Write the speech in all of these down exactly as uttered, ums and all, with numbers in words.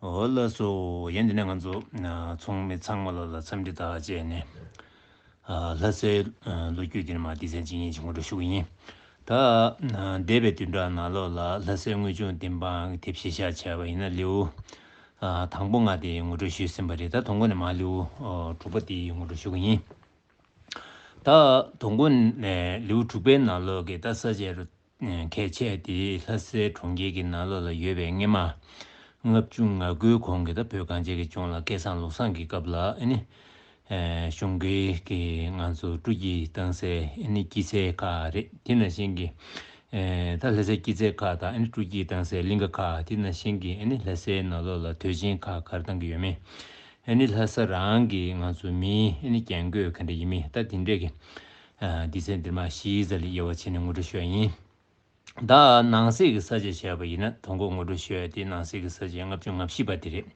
འོ་ལགས་སོ། ཡིན་དེ་ནས་ང་ཚོ་ཚོགས་མི་ཚང་མ་ལ་ལ་འཚམས་འདྲི་དང་བཅས་ནས། ལྷ་སའི་ལོ་རྒྱུས་འདིར་མ་སྡེ་ཚན་གཅིག་གཉིས་ཀྱི་ངོ་སྤྲོད་ཞུ་གི་ཡིན། ད་འདས་པའི་བདུན་ཕྲག་ནང་ལོགས་ལ་ལྷ་སའི་དངོས་བྱུང་བདེན་དཔང་དེབ་གཞིར་བཞག་བྱས་པ་ཡིན་ན་ལེའུ་དང་པོ་ལྔ་དེ་ངོ་སྤྲོད་ཞུས་ཟིན་པ་རེད། ད་དང་པོ་ནས་མ་ལེའུ་དྲུག་པ་དེ་ངོ་སྤྲོད་ཞུ་གི་ཡིན། ད་དང་པོ་ནས་ལེའུ་དྲུག་པའི་ནང་ལོགས་ཀྱི་ད་ས་བཅད་རུ་གལ་ཆེ་དེ་ལྷ་སའི་གྲོང་ཁྱེར་གྱི་ནང་ལོགས་ལ་ཡོད་པའི་སྔས་མ་ལྔ་བཅུ་ང་དགུའི་གོང་གི་ད་བོད་གངས་ཅན་གྱི་ལྗོངས་ལ་སྐལ་བཟང་བློ་བཟང་གི་སྐབས་ལ་ཨ་ནི་གཞུང་སྒེར་གྱི་ང་ཚོ་སྤྲོ་སྐྱིད་བཏང་སའི་ཨ་ནི་སྐྱིད་ཚལ་ཁག་རེད། དེ་ནང་བཞིན་གྱི་ད་ལྷ་སའི་སྐྱིད་ཚལ་ཁག་དང་ཨ་ནི་སྤྲོ་སྐྱིད་བཏང་སའི་གླིང་ག་ཁག་དེ་ནང་བཞིན་གྱི་ཨ་ནི་ལྷ་སའི་ནང་ལོགས་ལ་དུས་ཆེན་ཁག་ག་རེ་བཏང་གི་ཡོད་མེད། ཨ་ནི་ལྷ་ས་རང་གི་ང་ཚོ་མིའི་ཨ་ནི་རྒྱན་གོས་ག་འདྲ་ཡིན་མིན་ད་དེ་འདྲས་ཀྱི་ཨ་སྡེ་ཚན་འདིར་མ་གཞི་རྩ་ལ་དབྱེ་བ་ཕྱེ་ནས་ངོ་སྤྲོད་ཞུ་ཡ་ཡིན། ད་ནང་གསེས་ཀྱི་ས་བཅད་བྱས་པ་ཡིན་ན་དང་པོ་ངོ་སྤྲོད་ཞུ་ཡ་དེ་ནང་གསེས་ཀྱི་ས་བཅད་ལྔ་བཅུ་ང་བཞི་པ་དེ་རེད།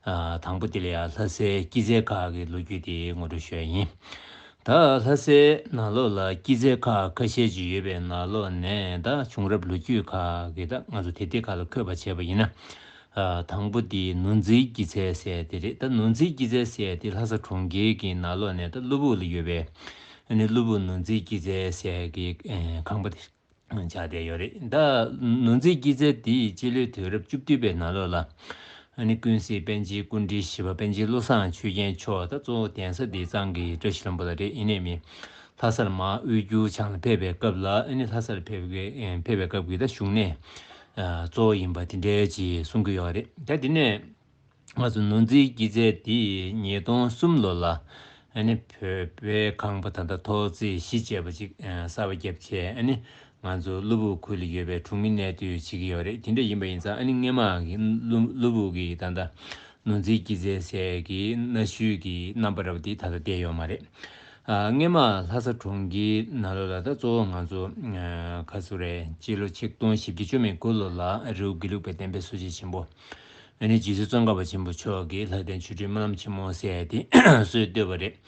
ཨ་དང་པོ་དེ་ལ་ཡ་ལྷ་སའི་སྐྱིད་ཚལ་ཁག་གི་ལོ་རྒྱུས་དེ་ངོ་སྤྲོད་ཞུ་ཡ་ཡིན། ད་ལྷ་སའི་ནང་ལོགས་ལ་སྐྱིད་ཚལ་ཁག་ཁ་ཤས་ཅིག་ཡོད་པའི་ནང་ལོགས་ནས་ད་བྱུང་རབས་ལོ་རྒྱུས་ཁག་གི་ད་ང་ཚོ་དེབ་ཐེར་ཁག་ལ་འཁོད་པ་བྱས་པ་ཡིན་ན། ཨ་དང་པོ་དེ་ནོར་འཛིན་སྐྱིད་ཚལ་ཟེར་དེ་རེད། ད་ནོར་འཛིན་སྐྱིད་ཚལ་ཟེར་དེ་ལྷ་ས་གྲོང་ཁྱེར་གྱི་ནང་ལོགས་ནས་ད་གློ་བུར་ལ་ཡོད་པའི་ཨ་ནི་གློ་བུར་ནོར་འཛིན་སྐྱིད་ཚལ་ཟེར་གྱི་ཨེ་ཁང་པ་དེ་ཆགས་བསྡད་ཡོད་རེད། ད་ནོར་འཛིན་སྐྱིད་ཚལ་དེ་སྤྱི་ལོའི་དུས་རབས་བཅུ་བདུན་པའི་ནང་ལོགས་ལ་ཨ་ནི་ཀུན་གཟིགས་པཎ་ཆེན་སྐུ་ཕྲེང་བཞི་པ་པཎ་ཆེན་བློ་བཟང་ཆོས་རྒྱན་མཆོག་ད་གཙོ་བོ་གདན་ས་འདི་གཙང་གི་བཀྲ་ཤིས་ལྷུན་པོ་ལ་རེད། ཡིན་ནའི་མིན་ལྷ་སར་མར་དབུས་འགྱུར་བྱང་ལ་ཕེབས་པའི་སྐབས་ལ་ཨ་ནི་ལྷ་སར་ཕེབས་ཀྱི་ཕེབས་པའི་སྐབས་ཀྱི་ད་བཞུགས་གནས་གཙོ་བོ་ཡིན་པ་དེ་འདྲའི་ཅིག་གསུང་གི་ཡོད་རེད། ད་དེ་ནས་ང་ཚོ་ནོར་འཛིན་སྐྱིད་ཚལ་འདི་ཉིས་སྟོང་གསུམ་ལོ་ལ་ཨ་ནི་བོད་པའི་ཁང་པ་ད་ལྟ་ཐོག་བརྩེགས་བཞི་བྱས་པ་ཅིག་གསར་པ་བརྒྱབ་བྱས་ཨ་ནི་ང་ཚོ་གློ་བུར་ཁུལ་ལ་ཡོད་པའི་གྲོང་མི་གནས་སྡོད་བྱེད་ཀྱི་ཡོད་རེད། དེ་འདྲ་ཡིན་པ་ཡིན་ཙང་ཨ་ནི་སྔས་མ་གི་གློ་གློ་བུར་གི་ད་ལྟ་ནོར་འཛིན་སྐྱིད་ཚལ་ཟེར་གི་གནའ་ཤུལ་གྱི་རྣམ་པ་འདྲ་པོ་དེ་ད་ལྟ་བསྡད་ཡོད་མ་རེད། ཨ་སྔས་མ་ལྷ་ས་གྲོང་ཁྱེར་ནང་ལོགས་ལ་ད་གཙོ་བོ་ང་ཚོ་ཨ་ག་ཚོད་རེད། སྤྱི་ལོ་ཆིག་སྟོང་བཞི་བརྒྱ་བཅུ་མེད་དགུ་ལོ་ལ་རི་བོ་དགེ་ལུགས་པའི་བསྟན་པའི་སྲོལ་འབྱེད་ཆེན་པོ་ཨ་ནི་རྗེ་བཙུན་ཙོང་ཁ་པ་ཆེན་པོ་མཆོག་གིས་ལྷ་ལྡན་ཆོ་འཕྲུལ་སྨོན་ལམ་ཆེན་མོ་ཟེར་ཡ་དེ་སྲོལ་བཏོད་པ་རེད།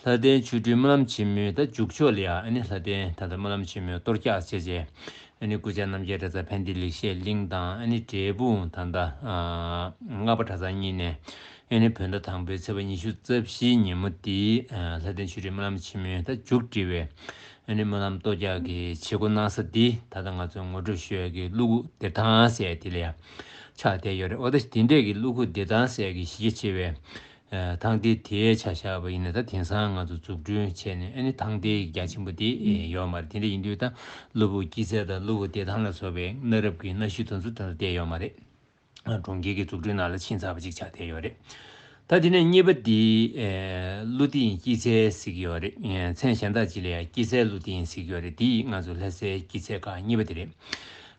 ལྷ་ལྡན་ཆོ་འཕྲུལ་སྨོན་ལམ་ཆེན་མོའི་ད་མཇུག་ཕྱོགས་ལ་ཡ་ཨ་ནི་ལྷ་ལྡན་ད་ལྟ་སྨོན་ལམ་ཆེན་མོའི་གཏོར་རྒྱག་བྱས་རྗེས་ཨ་ནི་སྐུ་བཅར་རྣམ་རྒྱལ་གྲྭ་ཚང་ཕན་བདེ་ལེགས་བཤད་གླིང་དང་ཨ་ནི་འབྲས་སྤུངས་ད་ལྟ་ཨ་ལྔ་པ་གྲྭ་ཚང་གཉིས་ནས་ཨ་ནི་བོད་ཟླ་དང་པོའི་ཚེས་པ་ཉི་ཤུ་རྩ་བཞིའི་ཉིན་མོ་དེ་ཨ་ལྷ་ལྡན་ཆོ་འཕྲུལ་སྨོན་ལམ་ཆེན་མོའི་ད་མཇུག་སྒྲིལ་བའི་ཨ་ནི་སྨོན་ལམ་གཏོར་རྒྱག་གི་བྱེད་སྒོ་གནང་ས་འདི་ད་ལྟ་ང་ཚོས་ངོ་སྤྲོད་ཞུ་ཡ་གི་གློ་ཁུག་བདེ་ཐང་ཟེར་དེ་ལ་ཡ་ཆགས་བསྡད་ཡོད་རེད། འོ་ད་དེ་འདྲས་ཀྱི་གློ་ཁུག་བདེ་ཐང་ཟེར་གི་གཞི་རྒྱ་ཆེ་བའི་ཨ་ཐང་སྟེང་དེའི་ཆ་བཞག་པ་ཡིན་ན་ད་དེང་སང་ང་ཚོ་འཛུགས་སྐྲུན་བྱས་ནས་ཨ་ནི་ཐང་སྟེང་རྒྱ་ཆེན་པོ་དེ་ཡོད་མ་རེད། དེ་འདྲ་ཡིན་དུས་ད་གློ་བུར་སྐྱིད་ཚལ་དང་གློ་བུར་བདེ་ཐང་ལ་སོགས་པའི་གནའ་རབས་ཀྱི་གནའ་ཤུལ་དེ་ཚོ་ད་ལྟ་བསྡད་ཡོད་མ་རེད། གྲོང་ཁྱེར་གྱི་འཛུགས་སྐྲུན་ནང་ལ་ཕྱིན་ཚར་བ་ཅིག་ཆགས་བསྡད་ཡོད་རེད། ད་དེ་ནས་གཉིས་པ་འདི་ཨེ་ཀླུ་སྡིངས་སྐྱིད་ཚལ་ཟེར་གྱི་ཡོད་རེད། ཨེ་མཚན་གཞན་དག་ཅིག་ལ་ཡང་སྐྱིད་ཚལ་ཀླུ་སྡིངས་ཟེར་གྱི་ཡོད་རེད། འདི་ང་ཚོ་ལྷ་སའི་སྐྱིད་ཚལ་ཁག་གཉིས་པ་དེ་རེད།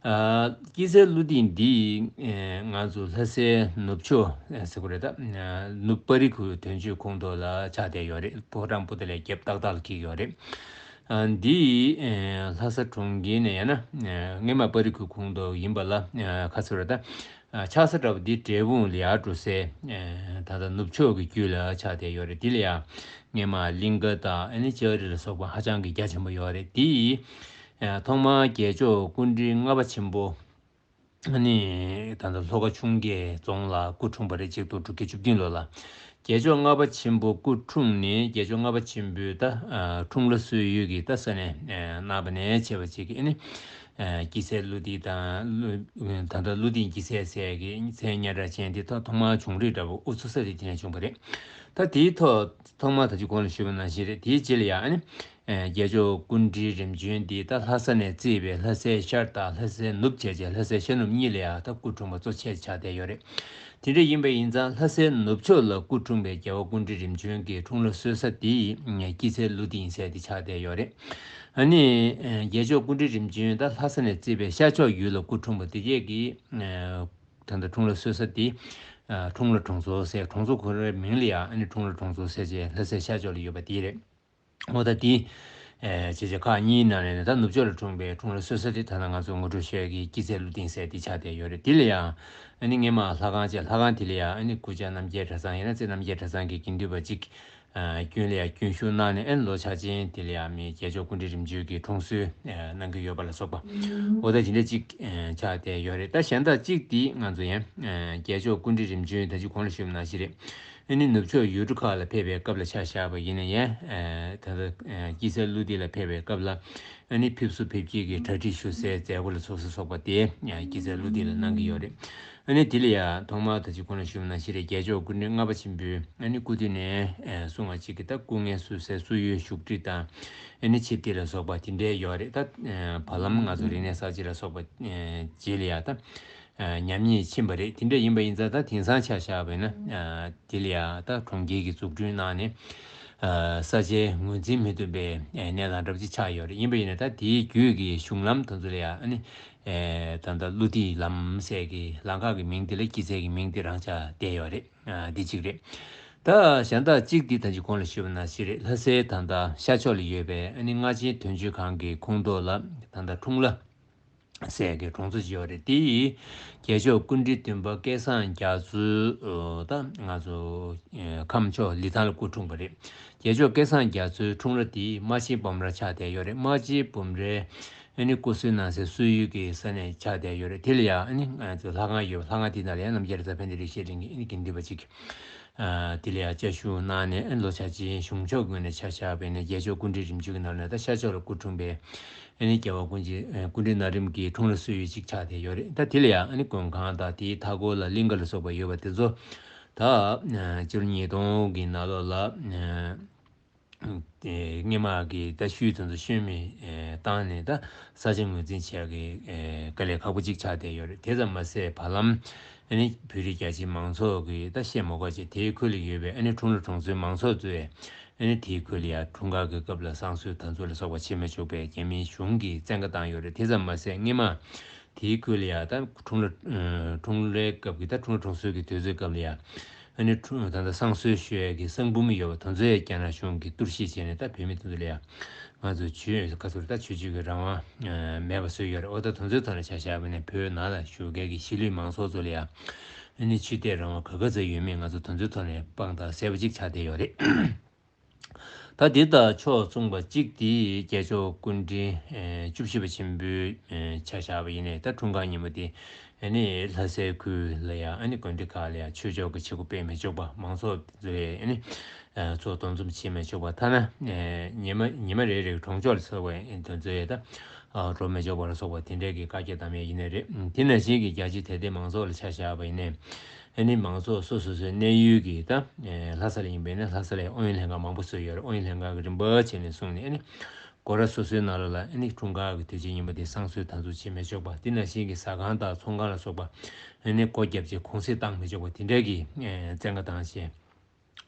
ཨ་སྐྱིད་ཚལ་ཀླུ་སྡིངས་འདི་ཨེ་ང་ཚོ་ལྷ་སའི་ནུབ་ཕྱོགས་ཨེ་ཟེར་དགོས་རེད། ད་ནུབ་པ་རི་ཁུལ་དོན་གཅོད་ཁོངས་གཏོགས་ལ་ཆགས་བསྡད་ཡོད་རེད། ཕོ་བྲང་པོ་ཏཱ་ལའི་རྒྱབ་ཏག་ཏག་ལ་འཁེལ་གྱི་ཡོད་རེད། ཨ་འདི་ཨེ་ལྷ་ས་གྲོང་ཁྱེར་ནས་ཡང་ན་ཨེ་སྔས་མ་པ་རི་ཁུལ་ཁོངས་གཏོགས་ཡིན་པ་ལ་ཨེ་ཁ་ཚུར་ད་ཨ་ཆགས་ས་འདྲ་པོ་འདི་འབྲས་སྤུངས་ལ་ཡར་འགྲོ་སའི་ཨེ་ད་ལྟ་ནུབ་ཕྱོགས་ཀྱི་རྒྱུད་ལ་ཆགས་བསྡད་ཡོད་རེད། འདི་ལ་ཡང་སྔས་མ་གླིང་ག་དང་ཨ་ནི་ལྕགས་རི་ལ་སོགས་པ་ཧ་ཅང་གི་རྒྱ་ཆེན་པོ་ཡོད་རེད། འདི་ཨེ་ཐོག་མར་རྒྱལ་མཆོག་སྐུ་ཕྲེང་ལྔ་པ་ཆེན་པོ་ཨ་ནི་ད་ལྟ་ལྷོ་ཁ་ཆུང་བརྒྱད་རྫོང་ལ་སྐུ་འཁྲུངས་པ་རེད། ཆིག་སྟོང་དྲུག་བརྒྱ་བཅུ་བདུན་ལོ་ལ། རྒྱལ་མཆོག་ལྔ་པ་ཆེན་པོ་སྐུ་འཁྲུངས་ནས་རྒྱལ་མཆོག་ལྔ་པ་ཆེན་པོའི་ད་ཨ་འཁྲུངས་ལྷ་གསོལ་ཡུལ་གྱི་ད་ས་གནས་ཨ་གནང་བ་ནས་བྱས་པ་ཅིག་གི་ཨ་ནི་ཨ་སྐྱིད་ཚལ་ཀླུ་སྡིངས་དང་ཀླུ་ད་ལྟ་ཀླུ་སྡིངས་སྐྱིད་ཚལ་ཟེར་གི་མཚན་སྙན་གྲགས་ཅན་དེ་ཐོག་ཐོག་མར་བྱུང་རིམ་འདྲ་པོ་དབུ་ཚུགས་ས་དེ་དེ་ནས་བྱུང་བ་རེད། ད་དེའི་ཐོག་ཐོག་མར་ད་ཅི་གོང་ལ་ཞུས་པ་ནང་བཞིན་རེད། དེའི་རྗེས་ལ་ཡང་ཨ་ནི། ཨེ་རྒྱལ་མཆོག་སྐུ་ཕྲེང་རིམ་བྱོན་འདི་ད་ལྷ་ས་ནས་བརྩིས་པའི་ལྷ་སའི་ཤར་དང་ལྷ་སའི་ནུབ་བྱས་རྗེས་ལྷ་སའི་ཤར་ནུབ་གཉིས་ལ་ཡང་ད་སྐུ་འཁྲུངས་པ་གཙོ་ཆེ་ཆགས་བསྡད་ཡོད་རེད། དེ་འདྲ་ཡིན་པ་ཡིན་ཙང་ལྷ་སའི་ནུབ་ཕྱོགས་ལ་སྐུ་འཁྲུངས་པའི་རྒྱལ་བ་སྐུ་ཕྲེང་རིམ་བྱོན་གྱི་འཁྲུངས་ལྷ་གསོལ་ས་འདི་སྐྱིད་ཚལ་ཀླུ་སྡིངས་ཟེར་ཏེ་ཆགས་བསྡད་ཡོད་རེད། ཨ་ནི་ཨེ་རྒྱལ་མཆོག་སྐུ་ཕྲེང་རིམ་བྱོན་ད་ལྷ་ས་ནས་བརྩིས་པའི་ཤར་ཕྱོགས་ཡུལ་ལ་སྐུ་འཁྲུངས་པ་དེ་རྗེས་ཀྱི་ཨེ་ད་ལྟ་འཁྲུངས་ལྷ་གསོལ་ས་འདི་ཨ་འཁྲུངས་ལྷ་གྲོང་ཚོ་ཟེར། གྲོང་ཚོ་ཁོ་རའི་མིང་ལ་ཡང་ཨ་ནི་འཁྲུངས་ལྷ་གྲོང་ཚོ་ཟེར་བྱས་ལྷ་སའི་ཤར་ཕྱོགས་ལ་ཡོད་པ་དེ་རེད། འོ་ད་དེ་ཨེ་བྱས་བྱས་ཁག་གཉིས་ནང་ནས་ད་ནུབ་ཕྱོགས་ལ་འཁྲུངས་པའི་འཁྲུངས་ལྷ་གསོལ་ས་དེ་ད་ལྟ་ང་ཚོ་ངོ་སྤྲོད་ཞུ་ཡ་གི་སྐྱིད་ཚལ་ཀླུ་སྡིངས་ཟེར་དེ་ཆགས་བསྡད་ཡོད་རེད། དེ་ལ་ཡང་ཨ་ནི་སྔས་མ་ལྷ་ཁང་བྱས། ལྷ་ཁང་དེ་ལ་ཡང་ཨ་ནི་སྐུ་བཅར་རྣམ་རྒྱལ་གྲྭ་ཚང་ཡིན་ན་རྩེ་རྣམ་རྒྱལ་གྲྭ་ཚང་གི་དགེ་འདུན་པ་གཅིག་ ཨ་རྒྱུན་ལ་ཡང་རྒྱུན་ཞུགས་གནང་ནས། ཨ་ནི་ལོ་འཆར་ཅན་དེ་ལ་ཡང་མི་རྒྱལ་མཆོག་སྐུ་ཕྲེང་རིམ་བྱོན་གྱི་འཁྲུངས་གསོལ་ཨ་གནང་གི་ཡོད་པ་ལ་སོགས་པ། འོ་ད་དེ་འདྲ་གཅིག་ཨ་ཆགས་བསྡད་ཡོད་རེད། ད་གཞན་དག་གཅིག་དེ་ང་ཚོ་ཡང་ཨ་རྒྱལ་མཆོག་སྐུ་ཕྲེང་རིམ་བྱོན་ད་ཅི་གོང་ལ་ཞུས་པ་ནང་བཞིན་རེད། ཨ་ནི་ནུབ་ཕྱོགས་ཡུལ་གྲུ་ཁག་ལ་ཕེབས་པའི་སྐབས་ལ་ཆ་བཞག་པ་ཡིན་ན་ཡང་། ཨ་ད་ལྟ་ཨ་སྐྱིད་ཚལ་ཀླུ་སྡིངས་ལ་ཕེབས་པའི་སྐབས་ལ། ཨ་ནི་ཕེབས་བསུ་ཕེབས་སྐྱེལ་གྱི་གྲ་སྒྲིག་ཞུ་སའི་མཛད་སྒོ་ལ་ཚོགས་གསོག་སོགས་པ་དེ་ཡང་སྐྱིད་ཚལ་ཀླུ་སྡིངས་ལ་གནང་གི་ཡོད་རེད། ཨ་ནི་དེ་ལ་ཡང་ཐོག་མར་ད་ཅི་གོང་ལ་ཞུས་པ་ནང་བཞིན་རེད། རྒྱལ་མཆོག་སྐུ་ཕྲེང་ལྔ་པ་ཆེན་པོས་ཨ་ནི་སྐུ་དུས་ནས་ཨ་གསུངས་པ་གཅིག་གི་ད་སྐུ་ངལ་གསོ་སའི་བསུ་ཡོལ་བཞུགས་ཁྲི་དང་། ཨ་ནི་ཆིབས་སྟེགས་ལ་སོགས་པ་དེ་འདྲའི་ཡོད་རེད། ད་ཨ་བར་ལམ་ང་ཚོ་རིག་གནས་གསར་བརྗེ་ལ་སོགས་པ་ཨ་རྗེས་ལ་ཡང་ད་ཨ་ཉམས་ཉེས་ཕྱིན་པ་རེད། དེ་འདྲ་ཡིན་པ་ཡིན་ཙང་ད་དེང་སང་ཆ་བཞག་པ་ཡིན་ན་ཨ་དེ་ལ་ཡང་ད་གྲོང་ཁྱེར་གྱི་འཛུགས་སྐྲུན་གནང་ནས་ཨ་ས་ཆའི་ངོས་འཛིན་མི་ཐུབ་པའི་ཨ་གནས་སྟངས་འདྲ་པོ་ཅིག་ཆགས་ཡོད་རེད། ཡིན་པ་ཡིན་ན་ད་དེའི་བརྒྱུད་ཀྱི་གཞུང་ལམ་དེ་ཚོ་ལ་ཡང་ཨ་ནི་ཨ་ད་ལྟ་ཀླུ་སྡིངས་ལམ་ཟེར་གྱི་ལམ་ཁ་གི་མིང་དེ་ལ་སྐྱིད་ཚལ་གྱི་མིང་དེ་རང་ཆགས་བསྡད་ཡོད་རེད། ཨ་འདི་གཅིག་རེད། ད་གཞན་དག་གཅིག་འདི་ད་ཅི་གོང་ལ་ཞུས་པ་ནང་བཞིན་རེད། ལྷ་སའི་ད་ལྟ་ཤར་ཕྱོགས་ལ་ཡོད་པའི་ཨ་ནི་སྔ་ཆེན་དོན་གཅོད་ཁང་གི་ཁོངས་གཏོགས་ལ་ད་ལྟ་འཁྲུངས་ལྷ་ཟེར་གྱི་གྲོང་ཚོ་ཅིག་ཡོད་རེད། དེ་ཡི་རྒྱལ་མཆོག་སྐུ་ཕྲེང་བདུན་པ་སྐལ་བཟང་རྒྱ་མཚོའི་ད་ང་ཚོ་ཨ་ཁམས་ཕྱོགས་ལི་ཐང་ལ་སྐུ་འཁྲུངས་པ་རེད། རྒྱལ་མཆོག་སྐལ་བཟང་རྒྱ་མཚོའི་འཁྲུངས་ར་དེ་རྨ་ཆེན་སྦོམ་ར་ཆགས་བསྡད་ཡོད་རེད། རྨ་ཆེན་སྦོམ་རའི་ཨ་ནི་སྐུ་གསོལ་གནང་སའི་བསུ་ཡུལ་གྱི་ས་གནས་ཆགས་བསྡད་ཡོད་རེད། དེ་ལ་ཡང་ཨ་ནི་ང་ཚོ་ལྷ་ཁང་ཡོད། ལྷ་ཁང་དེ་ནང་ལ་ཡང་རྣམ་རྒྱལ་རེད་ས་ཕན་བདེ་རིགས་བཤད་ལྡན་གྱི་ཨ་ནི་དགེ་འདུན་པ་གཅིག་ཨ་དེ་ལ་ཡང་བཅའ་བཞུགས་གནང་ནས། ཨ་ནི་ལོ་འཆར་ཅན་གཞུང་ཕྱོགས་ངོས་ནས་ཆ་བཞག་པ་ཡིན་ན་རྒྱལ་མཆོག་སྐུ་ཕྲེང་རིམ་བྱོན་གྱི་ནང་ནས་ད་ཤར་ཕྱོགས་ལ་སྐུ་འཁྲུངས་པའི་ཨ་ནི་རྒྱལ་བ་ཀུན་མཁྱེན་ཨ་སྐུ་ཕྲེང་ན་རིམ་གྱི་འཁྲུངས་ལྷ་བསུ་ཡུལ་གཅིག་ཆགས་བསྡད་ཡོད་རེད། ད་དེ་ལ་ཡང་ཨ་ནི་མགོན་ཁང་དང་དེའི་མཐའ་འཁོར་ལ་གླིང་ག་ལ་སོགས་པ་ཡོད་པ་དེ་ཚོ་ད་ཨ་སྤྱི་ལོ་ཉིས་སྟོང་གི་ནང་ལོགས་ལ་ཨ། དེ་སྔོན་མ་གི་ད་ཤུལ་དེ་ཚོ་ཤུལ་མེད་ཨེ་བཏང་ནས་ད་ས་ཆ་ངོས་འཛིན་བྱེད་ཡག་གི་ཨེ་དཀའ་ལས་ཁག་པོ་ཅིག་ཆགས་བསྡད་ཡོད་རེད། དེ་ཙམ་མ་ཟད་བར་ལམ་ཨ་ནི་བོད་རིགས་རྒྱ་ཆེའི་མང་ཚོགས་ཀྱིས་ད་བཤད་མ་དགོས་ཅིག་དེའི་ཁུལ་ལ་ཡོད་པའི་ཨ་ནི་འཁྲུངས་ལྷ་འཁྲུངས་གསོལ་མང་ཚོགས་གཙོས་ཨ་ནི་དེའི་ཁུལ་ལ་ཡང་འཁྲུངས་སྐར་གྱི་སྐབས་ལ་བསང་གསོལ་དམ་ཚིག་ལ་སོགས་པ་བྱེད་མི་ཆོག་པའི་རྒྱ་མིའི་གཞུང་གིས་བཙན་བཀའ་བཏང་ཡོད་རེད། དེ་ཙམ་མ་ཟད་སྔོན་མ་དེའི་ཁུལ་ལ་ཡང་ད་འཁྲུངས་ལྷ་ཨེ་འཁྲུངས་ལྷའི་སྐབས་ཀྱི་ད་འཁྲུངས་ལྷ་འཁྲུངས་གསོལ་གྱི་དུས་ཚོད་སྐབས་ལ་ཡང་། ཨ་ནི་འཁྲུངས་ད་ལྟ་བསང་གསོལ་ཞུ་ཡས་ཀྱི་བསང་འབུམ་ཡོད་པ་དེ་ཚོ་ཡང་རྒྱ་ནག་གཞུང་གིས་གཏོར་བཤིག་བྱས་ནས་ད་བོད་མི་དེ་ཚོ་ལ་ཡང་ང་ཚོ་ཆོས་ག་ཚོད་ད་ཆོས་བརྒྱུད་ཀྱི་རང་དབང་ཨ་མེད་པ་བཟོས་ཡོད་རེད། འོ་ད་དེ་ཚོའི་ཐོག་ནས་ཆ་བཞག་པ་ཡིན་ན་བོད་ནང་ལ་བཞུགས་མཁན་གྱི་གཞིས་ལུས་མང་ཚོགས་ཚོ་ལ་ཡང་ཨ་ནི་ཆོས་དད་རང་དབང་ག་ག་ཚོད་ཡོད་མེད་ང་ཚོ་དེ་ཚོའི་ཐོག་ནས་དཔང་རྟགས་གསལ་པོ་གཅིག་ཆགས་བསྡད་ཡོད་རེད། ད་འདི་དང་ཕྱོགས་མཚུངས་པ་གཅིག་དེ་རྒྱལ་མཆོག་སྐུ་ཕྲེང་ཨེ་བཅུ་བཞི་པ་ཆེན་པོའི་ཨེ་ཆ་བཞག་པ་ཡིན་ནའི་ད་འཁྲུངས་སྐར་ཉིན་མོ་དེ་ཨ་ནི་ལྷ་སའི་ཁུལ་ལ་ཡང་ཨ་ནི་དགོན་སྡེ་ཁག་ལ་ཡང་ཆོས་ཕྱོགས་ཀྱི་བྱེད་སྒོ་སྤེལ་མི་ཆོག་པ། མང་ཚོགས་ཚོས་ཨ་ནི་ཨེ་ཚོགས་འདུ་འཛོམས་བྱེད་མི་ཆོག་པ། ཐ་ན་ཨེ་ཉི་མ་ཉི་མ་རེ་རེའི་གྲོང་ཆོག་ལ་སོགས་པའི་དེ་ཚོ་ཡང་ད་ཨ་འགྲོ་མི་ཆོག་པ་ལ་སོགས་པ་དེ་འདྲའི་གི་བཀའ་རྒྱ་བཏང་ཡས་ཡིན་ནའི་རེད། དེ་ནང་བཞིན་གྱི་རྒྱ་ཆེའི་དད་ལྡན་མང་ཚོགས་ལ་ཆ་བཞག་པ་ཡིན་ནའི། ཨ་ནི་མང་ཚོགས་སོ་སོ་སོའི་གནས་ཡུལ་གྱི་ད་ཨེ་ལྷ་ས་ལ་ཡིན་པས་ན་ལྷ་ས་ལ་ཨུ་ཡོན་ལྷན་ཁང་མང་པོ་བཟོས་ཡོད་རེད། ཨུ་ཡོན་ལྷན་ཁང་གི་རིམ་པ་བྱས་ནས་བཟུང་ནས་ཨ་ནི་སྒོ་ར་སོ་སོའི་ནང་ལོགས་ལ་ཨ་ནི་འཁྲུངས་སྐར་གྱི་དུས་ཆེན་ཉིན་མོ་དེ་བསང་གསོལ་དམ་ཚིག་བྱེད་མི་ཆོག་པ། དེ་ནང་བཞིན་གྱི་ཟ་ཁང་དང་ཚོང་ཁང་ལ་སོགས་པ་ཨ་ནི་སྒོ་བརྒྱབ་བྱས་གུང་གསེང་བཏང་མི་ཆོག་པ་དེ་འདྲའི་གི་ཨེ་བཙན་བཀའ་བཏང་བྱས།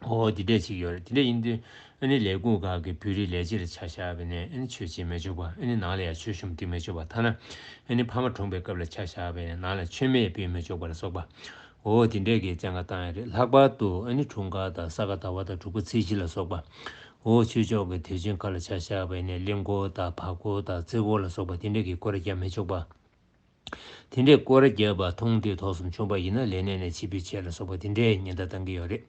ཨོ་དེ་འདྲས་ཅིག་ཡོད་རེད། དེ་འདྲས་ཡིན་དུས་ཨ་ནི་ལས་ཁུངས་ཁག་གི་བོད་རིགས་ལས་བྱེད་ལ་ཆ་བཞག་པ་ཡིན་ནའི་ཨ་ནི་ཆོས་བྱེད་མི་ཆོག་པ། ཨ་ནི་ནང་ལ་ཡང་ཆོས་ཞུམ་སྟེ་མི་ཆོག་པ། ཐ་ན་ཨ་ནི་ཕ་མ་གྲོངས་པའི་སྐབས་ལ་ཆ་བཞག་པ་ཡིན་ནའི་ནང་ལ་མཆོད་མེ་ཕུལ་མི་ཆོག་པ་ལ་སོགས་པ། ཨོ་དེ་འདྲས་ཀྱི་བཙན་བཀའ་བཏང་ཡོད་རེད། ལྷག་པར་དུ་ཨ་ནི་འཁྲུངས་སྐར་དང་ས་ག་ཟླ་བ་དང་དྲུག་པ་ཚེས་བཞི་ལ་སོགས་པ། ཨོ་ཆོས་ཕྱོགས་ཀྱི་དུས་ཆེན་ཁག་ལ་ཆ་བཞག་པ་ཡིན་ནའི་གླིང་སྐོར་དང་བར་སྐོར་དང་རྩེ་སྐོར་ལ་སོགས་པ་དེ་འདྲས་ཀྱི་སྐོར་ར་རྒྱག་མི་ཆོག་པ། དེ་འདྲའི་སྐོར་ར་བརྒྱབ་པ་མཐོང་ཐོས་དོགས་ཟོན་བྱུང་པ་ཡིན་ན་ལས་གནས་ནས་ཕྱིར་འབུད་བྱས་ལ་སོགས་པ་དེ་འདྲའི་ཉེན་བརྡ་བཏང་གི་ཡོད་རེད།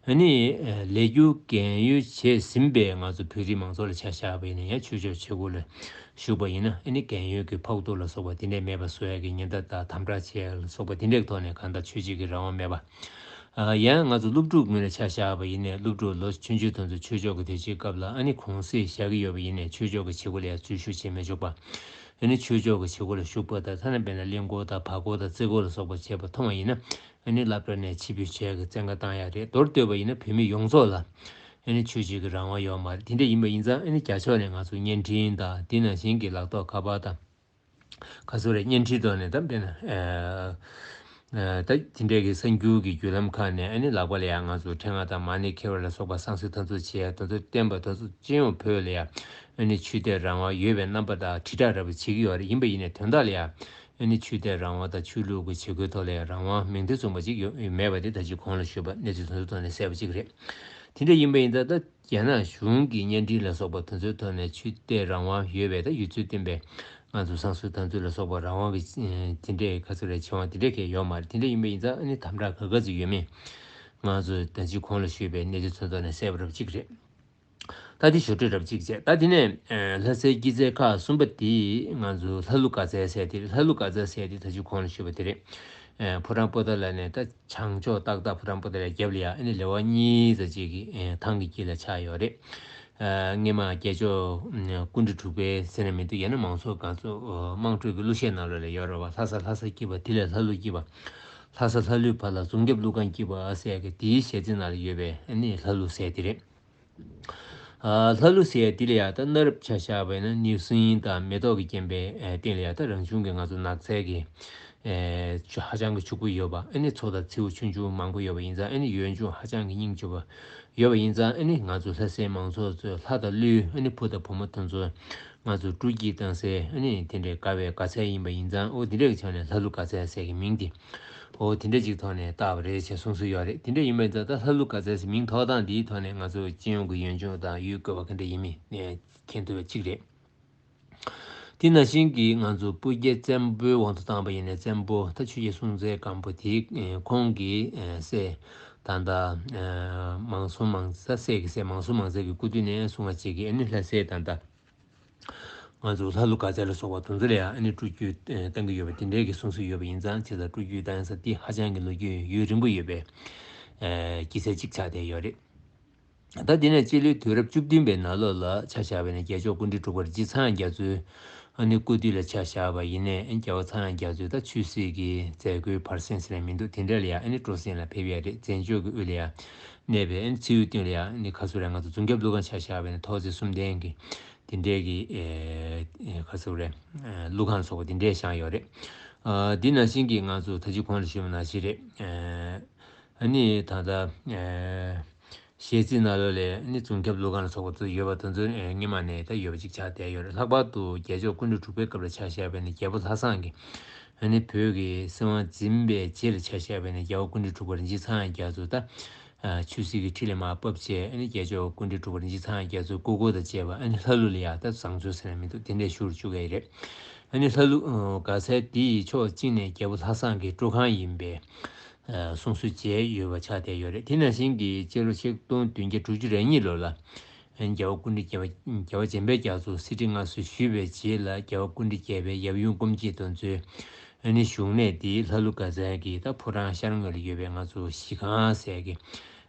ཨ་ནི་ལས་འཁྱུར་རྒན་ཡོལ་བྱས་ཟིན་པའི་ང་ཚོ་བོད་རིགས་མང་ཚོགས་ལ་ཆ་བཞག་པ་ཡིན་ན་ཡང་ཆོས་ཕྱོགས་བྱེད་སྒོ་ལ་ཞུགས་པ་ཡིན་ན་ཨ་ནི་རྒན་ཡོལ་གྱི་ཕོག་ཐུག་ལ་སོགས་པ་དེ་འདྲའི་མེད་པ་བཟོ་ཡ་གི་ཉེན་བརྡ་དང་དམ་དྲག་བྱས་ལ་སོགས་པ་དེ་འདྲའི་ཐོག་ནས་གང་ལྟར་ཆོས་བྱེད་ཀྱི་རང་དབང་མེད་པ། ཡང་ང་ཚོ་སློབ་ཕྲུག་ངོས་ནས་ཆ་བཞག་པ་ཡིན་ནའི་སློབ་ཕྲུག་ལོ་ཆུང་ཆུང་དེ་ཚོ་ཆོས་ཕྱོགས་ཀྱི་དུས་ཆེན་སྐབས་ལ་ཨ་ནི་གུང་གསེང་བཞག་གི་ཡོད་པ་ཡིན་ནའི་ཆོས་ཕྱོགས་ཀྱི་བྱེད་སྒོ་ལ་ཡང་འཛུལ་ཞུགས་བྱེད་མི་ཆོག་པ། ཨ་ནི་ཆོས་ཕྱོགས་ཀྱི་བྱེད་སྒོ་ལ་ཞུགས་པ་དང་ཐ་ན་དཔེར་ན་གླིང་སྐོར་དང་བར་སྐོར་དང་རྩེ་སྐོར་ལ་སོགས་པ་བྱས་པ་མཐོང་བ་ཡིན་ན་ཨ་ནི་སློབ་གྲྭ་ནས་ཕྱིར་འབུད་བྱས་ཀྱི་བཙན་བཀའ་བཏང་ཡ་རེད། མདོར་བསྡུས་པ་ཡིན་ན་བོད་མི་ཡོངས་རྫོགས་ལ་ཨ་ནི་ཆོས་བྱེད་ཀྱི་རང་དབང་ཡོད་མ་རེད། དེ་འདྲ་ཡིན་པ་ཡིན་ཙང་ཨ་ནི་རྒྱ་ཕྱོགས་ནས་ང་ཚོ་བརྙན་འཕྲིན་དང་དེ་ནང་བཞིན་གྱི་ལག་ཐོགས་ཁ་པར་དང་། ག་ཚོད་རེད། བརྙན་འཕྲིན་ཐོག་ནས་ད་དཔེར་ན་ཨ་ཨ་ད་དེ་འདྲའི་གི་གསར་འགྱུར་གྱི་བརྒྱུད་ལམ་ཁག་ནས་ཨ་ནི་ལག་པ་ལ་ཡང་ང་ཚོ་ཕྲེང་བ་དང་མ་ཎི་འཁྱེར་བ་ལ་སོགས་པ་བསང་གསོལ་དམ་ཚིག་བྱེད་ཡ་དེ་ཚོ་བསྟན་པ་དེ་ཚོ་སྤྱི་ཡོངས་བོད་ལ་ཡང་ཨ་ནི་ཆོས་དད་རང་དབང་ཡོད་པའི་རྣམ་པ་དང་དྲིལ་བསྒྲགས་འདྲ་པོ་བྱེད་ཀྱི་ཡོད་རེད། ཡིན་པ་ཡིན་ནའི་དོན་དག་ལ་ཡང་ཨ་ནི་ཆོས་དད་རང་དབང་དང་ཆོས་ལུགས་ཀྱི་བྱེད་སྒོའི་ཐོག་ལ་ཡང་རང་དབང་མིང་དོན་མཚུངས་པ་ཅིག་ཡོད་མེད་པ་དེ་ད་ཅི་གོང་ལ་ཞུས་པ་གནས་ཚུལ་དེ་ཚོའི་ཐོག་ནས་གསལ་པོ་ཅིག་རེད། དེ་འདྲ་ཡིན་པ་ཡིན་ད་ལྟ། རྒྱ་ནག་གཞུང་གི་བརྙན་འཕྲིན་ལ་སོགས་པ་དེ་ཚོའི་ཐོག་ནས་ཆོས་དད་རང་དབང་ཡོད་པའི་ད་ཡོད་ཚུལ་བསྟན་པའི་ང་ཚོ་བསང་གསོལ་དམ་ཚིག་ལ་སོགས་པ་རང་དབང་གི་དེ་འདྲའི་ག་ཚོད་རེད་བྱེད་དབང་དེ་འདྲའི་གང་ཡང་ཡོད་མ་རེད། དེ་འདྲ་ཡིན་པ་ཡིན་ཙང་ཨ་ནི་དམ་དྲག་ག་ག་ཚོད་ཡོད་མེད་ ང་ཚོས་ད་ཅི་གོང་ལ་ཞུས་པའི་གནས་ཚུལ་ཚོན་ཐོག་ནས་གསལ་པོ་རབ་གཅིག་རེད། ད་འདི་ཞུ་སྒྲོས་རབ་གཅིག་བྱས། ད་འདི་ནས་ལྷ་སའི་སྐྱེད་ཚལ་ཁག་གསུམ་པ་འདི་ང་ཚོ་ལྷ་ཀླུ་དགའ་ཚལ་ཟེར་དེ་རེད། ལྷ་ཀླུ་དགའ་ཚལ་ཟེར་དེ་ད་ཅི་གོང་ལ་ཞུས་པ་དེ་རེད། ཕོ་བྲང་པོ་ཏཱ་ལ་ནས་ད་བྱང་ཕྱོགས་ཏག་ཏག་ཕོ་བྲང་པོ་ཏཱ་ལའི་རྒྱབ་ལ་ཡ་ཨ་ནི་ལེ་དབར་གཉིས་ཙམ་ཅིག་གི་ཐང་གི་དཀྱིལ་ལ་ཆགས་ཡོད་རེད། སྔས་མ་རྒྱལ་མཆོག་སྐུ་ཕྲེང་དྲུག་པའི་ཟེར་ན་མི་འདུག་ཡང་ན་མང་ཚོགས་གང་ཚོ་དམངས་ཁྲོད་ཀྱི་གླུ་གཞས་ནང་ལོགས་ལ་ཡོད་རེད་བ། ལྷ་ས་ལྷ་ས་སྐྱིད་པ། དེ་ལས་ལྷ་ཀླུ་སྐྱིད་པ། ལྷ་ས་ལྷ་ཀླུའི་བར་ལ་རྫོང་རྒྱབ་ཀླུ་ཁང་སྐྱིད་པ་ཟེར་གི་དེའི་གཞས་ཚིག་ནང་ལ་ཡོད་པའི་ཨ་ནི་ལྷ་ཀླུ་ཟེར་དེ་རེད། ལྷ་ཀླུ་ཟེར་ཡ་འདི་ལ་ཡ་ད་གནའ་རབས་ཆ་བཞག་པ་ཡིན་ན་ནེའུ་གསིང་དང་མེ་ཏོག་གིས་བརྒྱན་པའི་སྟེང་ལ་ཡ་ད་རང་བྱུང་གི་ང་ཚོ་ནགས་ཚལ་གྱི་ཆུ་ཧ་ཅང་གི་ཕྱུག་པོ་ཡོད་པ། ཨ་ནི་མཚོ་དང་མཚེའུ་ཆུང་ཆུང་མང་པོ་ཡོད་པ་ཡིན་ཙང་། ཨ་ནི་ཡུལ་ལྗོངས་ཧ་ཅང་གི་སྙིང་རྗེ་པོ་ཡོད་པ་ཡིན་ཙང་། ཨ་ནི་ང་ཚོ་ལྷ་སའི་མང་ཚོགས་ཚོས་ལྷ་དང་ཀླུའི་ཨ་ནི་བུ་དང་བུ་མོ་དེ་ཚོ་ང་ཚོ་སྤྲོ་སྐྱིད་བཏང་སའི་ཨ་ནི་དེ་འདྲའི་དགའ་བའི་དགའ་ཚལ་ཡིན་པ་ཡིན་ཙང་། ཨོ་དེ་འདྲའི་ཆ་ནས་ལྷ་ཀླུ་དགའ་ཚལ་ཟེར་གི་མིང་དེ་ཨོ་དེ་འདྲ་ཅིག་ཐོག་ནས་བཏགས་པ་རེད་ཅེས་གསུང་སྲོལ་ཡོད་རེད། དེ་འདྲ་ཡིན་པ་ཡིན་ཙང་ད་ལྷ་ཀླུ་དགའ་ཚལ་ཟེར་མིང་ཐོགས་སྟངས་འདིའི་ཐོག་ནས་ང་ཚོ་སྤྱི་ཡོངས་ཀྱི་ཡུལ་ལྗོངས་དང་ཡུལ་བཀོད་པ་ག་འདྲ་ཡིན་མིན་ནས་མཁྱེན་ཐུབ་པ་གཅིག་རེད། དེ་ནང་བཞིན་གྱི་ང་ཚོ་སྤུ་རྒྱལ་བཙན་པོའི་དབང་དུ་བཏང་བ་ཡིན་ནའི། བཙན་པོ་ད་ཆོས་རྒྱལ་སྲོང་བཙན་སྒམ་པོ་དེའི་ཁོང་གི་སྲས་ད་ལྟ་མང་སྲོང་མང་ས་སྲས་ཀྱི་སྲས་མང་སྲོང་མང་བཙན་གྱི་སྐུ་དུས་ནས་བཟུང་བ་བྱེད་ཀྱི་ཨ་ནི་ལྷ་སའི་ད་ལྟ་ང་ཚོ་ལྷ་ཀླུ་དགའ་ཚལ་ལ་སོགས་པ་དེ་ཚོ་ལ་ཡང་ཨ་ནི་སྤྲོ་སྐྱིད་བཏང་གི་ཡོད་པ་དེ་འདྲའི་གི་གསུང་སྲོལ་ཡོད་པ་ཡིན་ཙང་། བྱས་ཙང་སྤྲོ་སྐྱིད་བཏང་ས་དེ་ཧ་ཅང་གི་ལོ་རྒྱུས་ཡུན་རིང་པོ་ཡོད་པའི་སྐྱེད་ཚལ་གཅིག་ཆགས་བསྡད་ཡོད་རེད། ད་དེ་ནས་སྤྱི་ལོའི་དུས་རབས་བཅུ་བདུན་པའི་ནང་ལོགས་ལ་ཆ་བཞག་པ་ཡིན་ན། རྒྱལ་མཆོག་སྐུ་ཕྲེང་དྲུག་པ་རིན་ཆེན་ཚངས་དབྱངས་རྒྱ་མཚོའི་ཨ་ནི་སྐུ་དུས་ལ་ཆ་བཞག་པ་ཡིན་ནའི། ཨ་ནི་རྒྱལ་བ་ཚངས་དབྱངས་རྒྱ་མཚོའི་ད་ཆོས་སྲིད་ཀྱི་མཛད་སྒོའི་བར་གསེང་ཟེར་ན་མི་འདུག་དེ་འདྲ་ལ་ཡང་ཨ་ནི་སྤྲོ་གསེང་ལ་ཕེབས་ཡ་རེད། བཙན་བྱོལ་གྱི་དབུས་ལ་ཡང་གནས་པའི་ཨ་ནི་མཚེའུའི་སྟེང་ལ་ཡང་ཨ་ནི་ཁ་སོ་ར་ང་ཚོ་རྫོང་རྒྱབ་ཀླུ་ཁང་ཆ་བཞག་པ་ཡིན་ན་ཐོག་བརྩེགས་གསུམ་ལྡན་གྱི་དེ་འདྲའི་གི་ཨེ་ཁ་སོ་ར་ཀླུ་ཁང་སོགས་པ་དེ་འདྲའི་བཞེངས་ཡོད་རེད། ཨ་དེ་ནང་བཞིན་གྱི་ང་ཚོ་ད་ཅི་གོང་ལ་ཞུས་པ་ནང་བཞིན་རེད། ཨ་ནི་ད་ལྟ་ཨེ་གཞས་ཚིག་ནང་ལོགས་ལ་ཨ་ནི་རྫོང་རྒྱབ་ཀླུ་ཁང་ལ་སོགས་པ་ཚོ་ཡོད་པ་དེ་ཚོ་ཨེ་སྔོན་མ་ནས་ད་ཡོད་པ་ཅིག་ཆགས་བསྡད་ཡོད་རེད། ལྷག་པར་དུ་རྒྱལ་མཆོག་སྐུ་ཕྲེང་དྲུག་པའི་སྐབས་ལ་ཆ་བཞག་པ་ཡིན་ན་རྒྱལ་པོ་ལྷ་བཟང་གིས་ཨ་ནི་བོད་ཀྱི་སྲིད་དབང་འཛིན་པའི་རྗེས་ལ་ཆ་བཞག་པ་ཡིན་ན། རྒྱལ་བ་སྐུ་ཕྲེང་དྲུག་པ་རིན་ཆེན་ཚངས་དབྱངས་རྒྱ་མཚོ་ད་ཨ་ཆོས་སྲིད་ཀྱི་ཁྲི་ལ་མར་ཕབ་བྱས། ཨ་ནི་རྒྱལ་མཆོག་སྐུ་ཕྲེང་དྲུག་པ་རིན་ཆེན་ཚངས་དབྱངས་རྒྱ་མཚོའི་སྐུ་འཁོར་དང་བཅས་པ་ཨ་ནི་ལྷ་ཀླུ་ལ་ཡ་ད་བཟང་སྤྱོད་ཟེར་ན་མི་འདུག་དེ་འདྲའི་བཞུགས་བཅུག་གི་རེད། ཨ་ནི་ལྷ་ཀླུ་ཨ་དགའ་ཚལ་འདི་ཡི་ཕྱོགས་གཅིག་ནས་རྒྱལ་པོ་ལྷ་བཟང་གི་སྤྲོ་ཁང་ཡིན་པའི་ཨ་གསུང་སྲོལ་མཇལ་ཡོད་པ་ཆགས་བསྡད་ཡོད་རེད། དེ་ནང་བཞིན་གྱི་སྤྱི་ལོ་ཆིག་སྟོང་བདུན་བརྒྱ་དྲུག་ཅུ་རེ་གཉིས་ལོ་ལ་ཨ་ནི་རྒྱལ་བ་སྐུ་ཕྲེང་བརྒྱད་པ་རྒྱལ་བ་འཇམ་དཔལ་རྒྱ་མཚོ་གསེར་ཁྲི་མངའ་གསོལ་ཞུས་པའི་རྗེས་ལ། རྒྱལ་བ་སྐུ་ཕྲེང་བརྒྱད་པའི་ཡབ་ཡུམ་སྐུ་མཆེད་དེ་ཚོའི་ཨ་ནི་བཞུགས་གནས་འདི་ལྷ་ཀླུ་དགའ་ཚལ་གྱི་ད་ཕོ་བྲང་ཤར་ངོས་ལ་ཡོད་པའི་ང་ཚོ་གཞིས་ཁང་ཟེར་གི་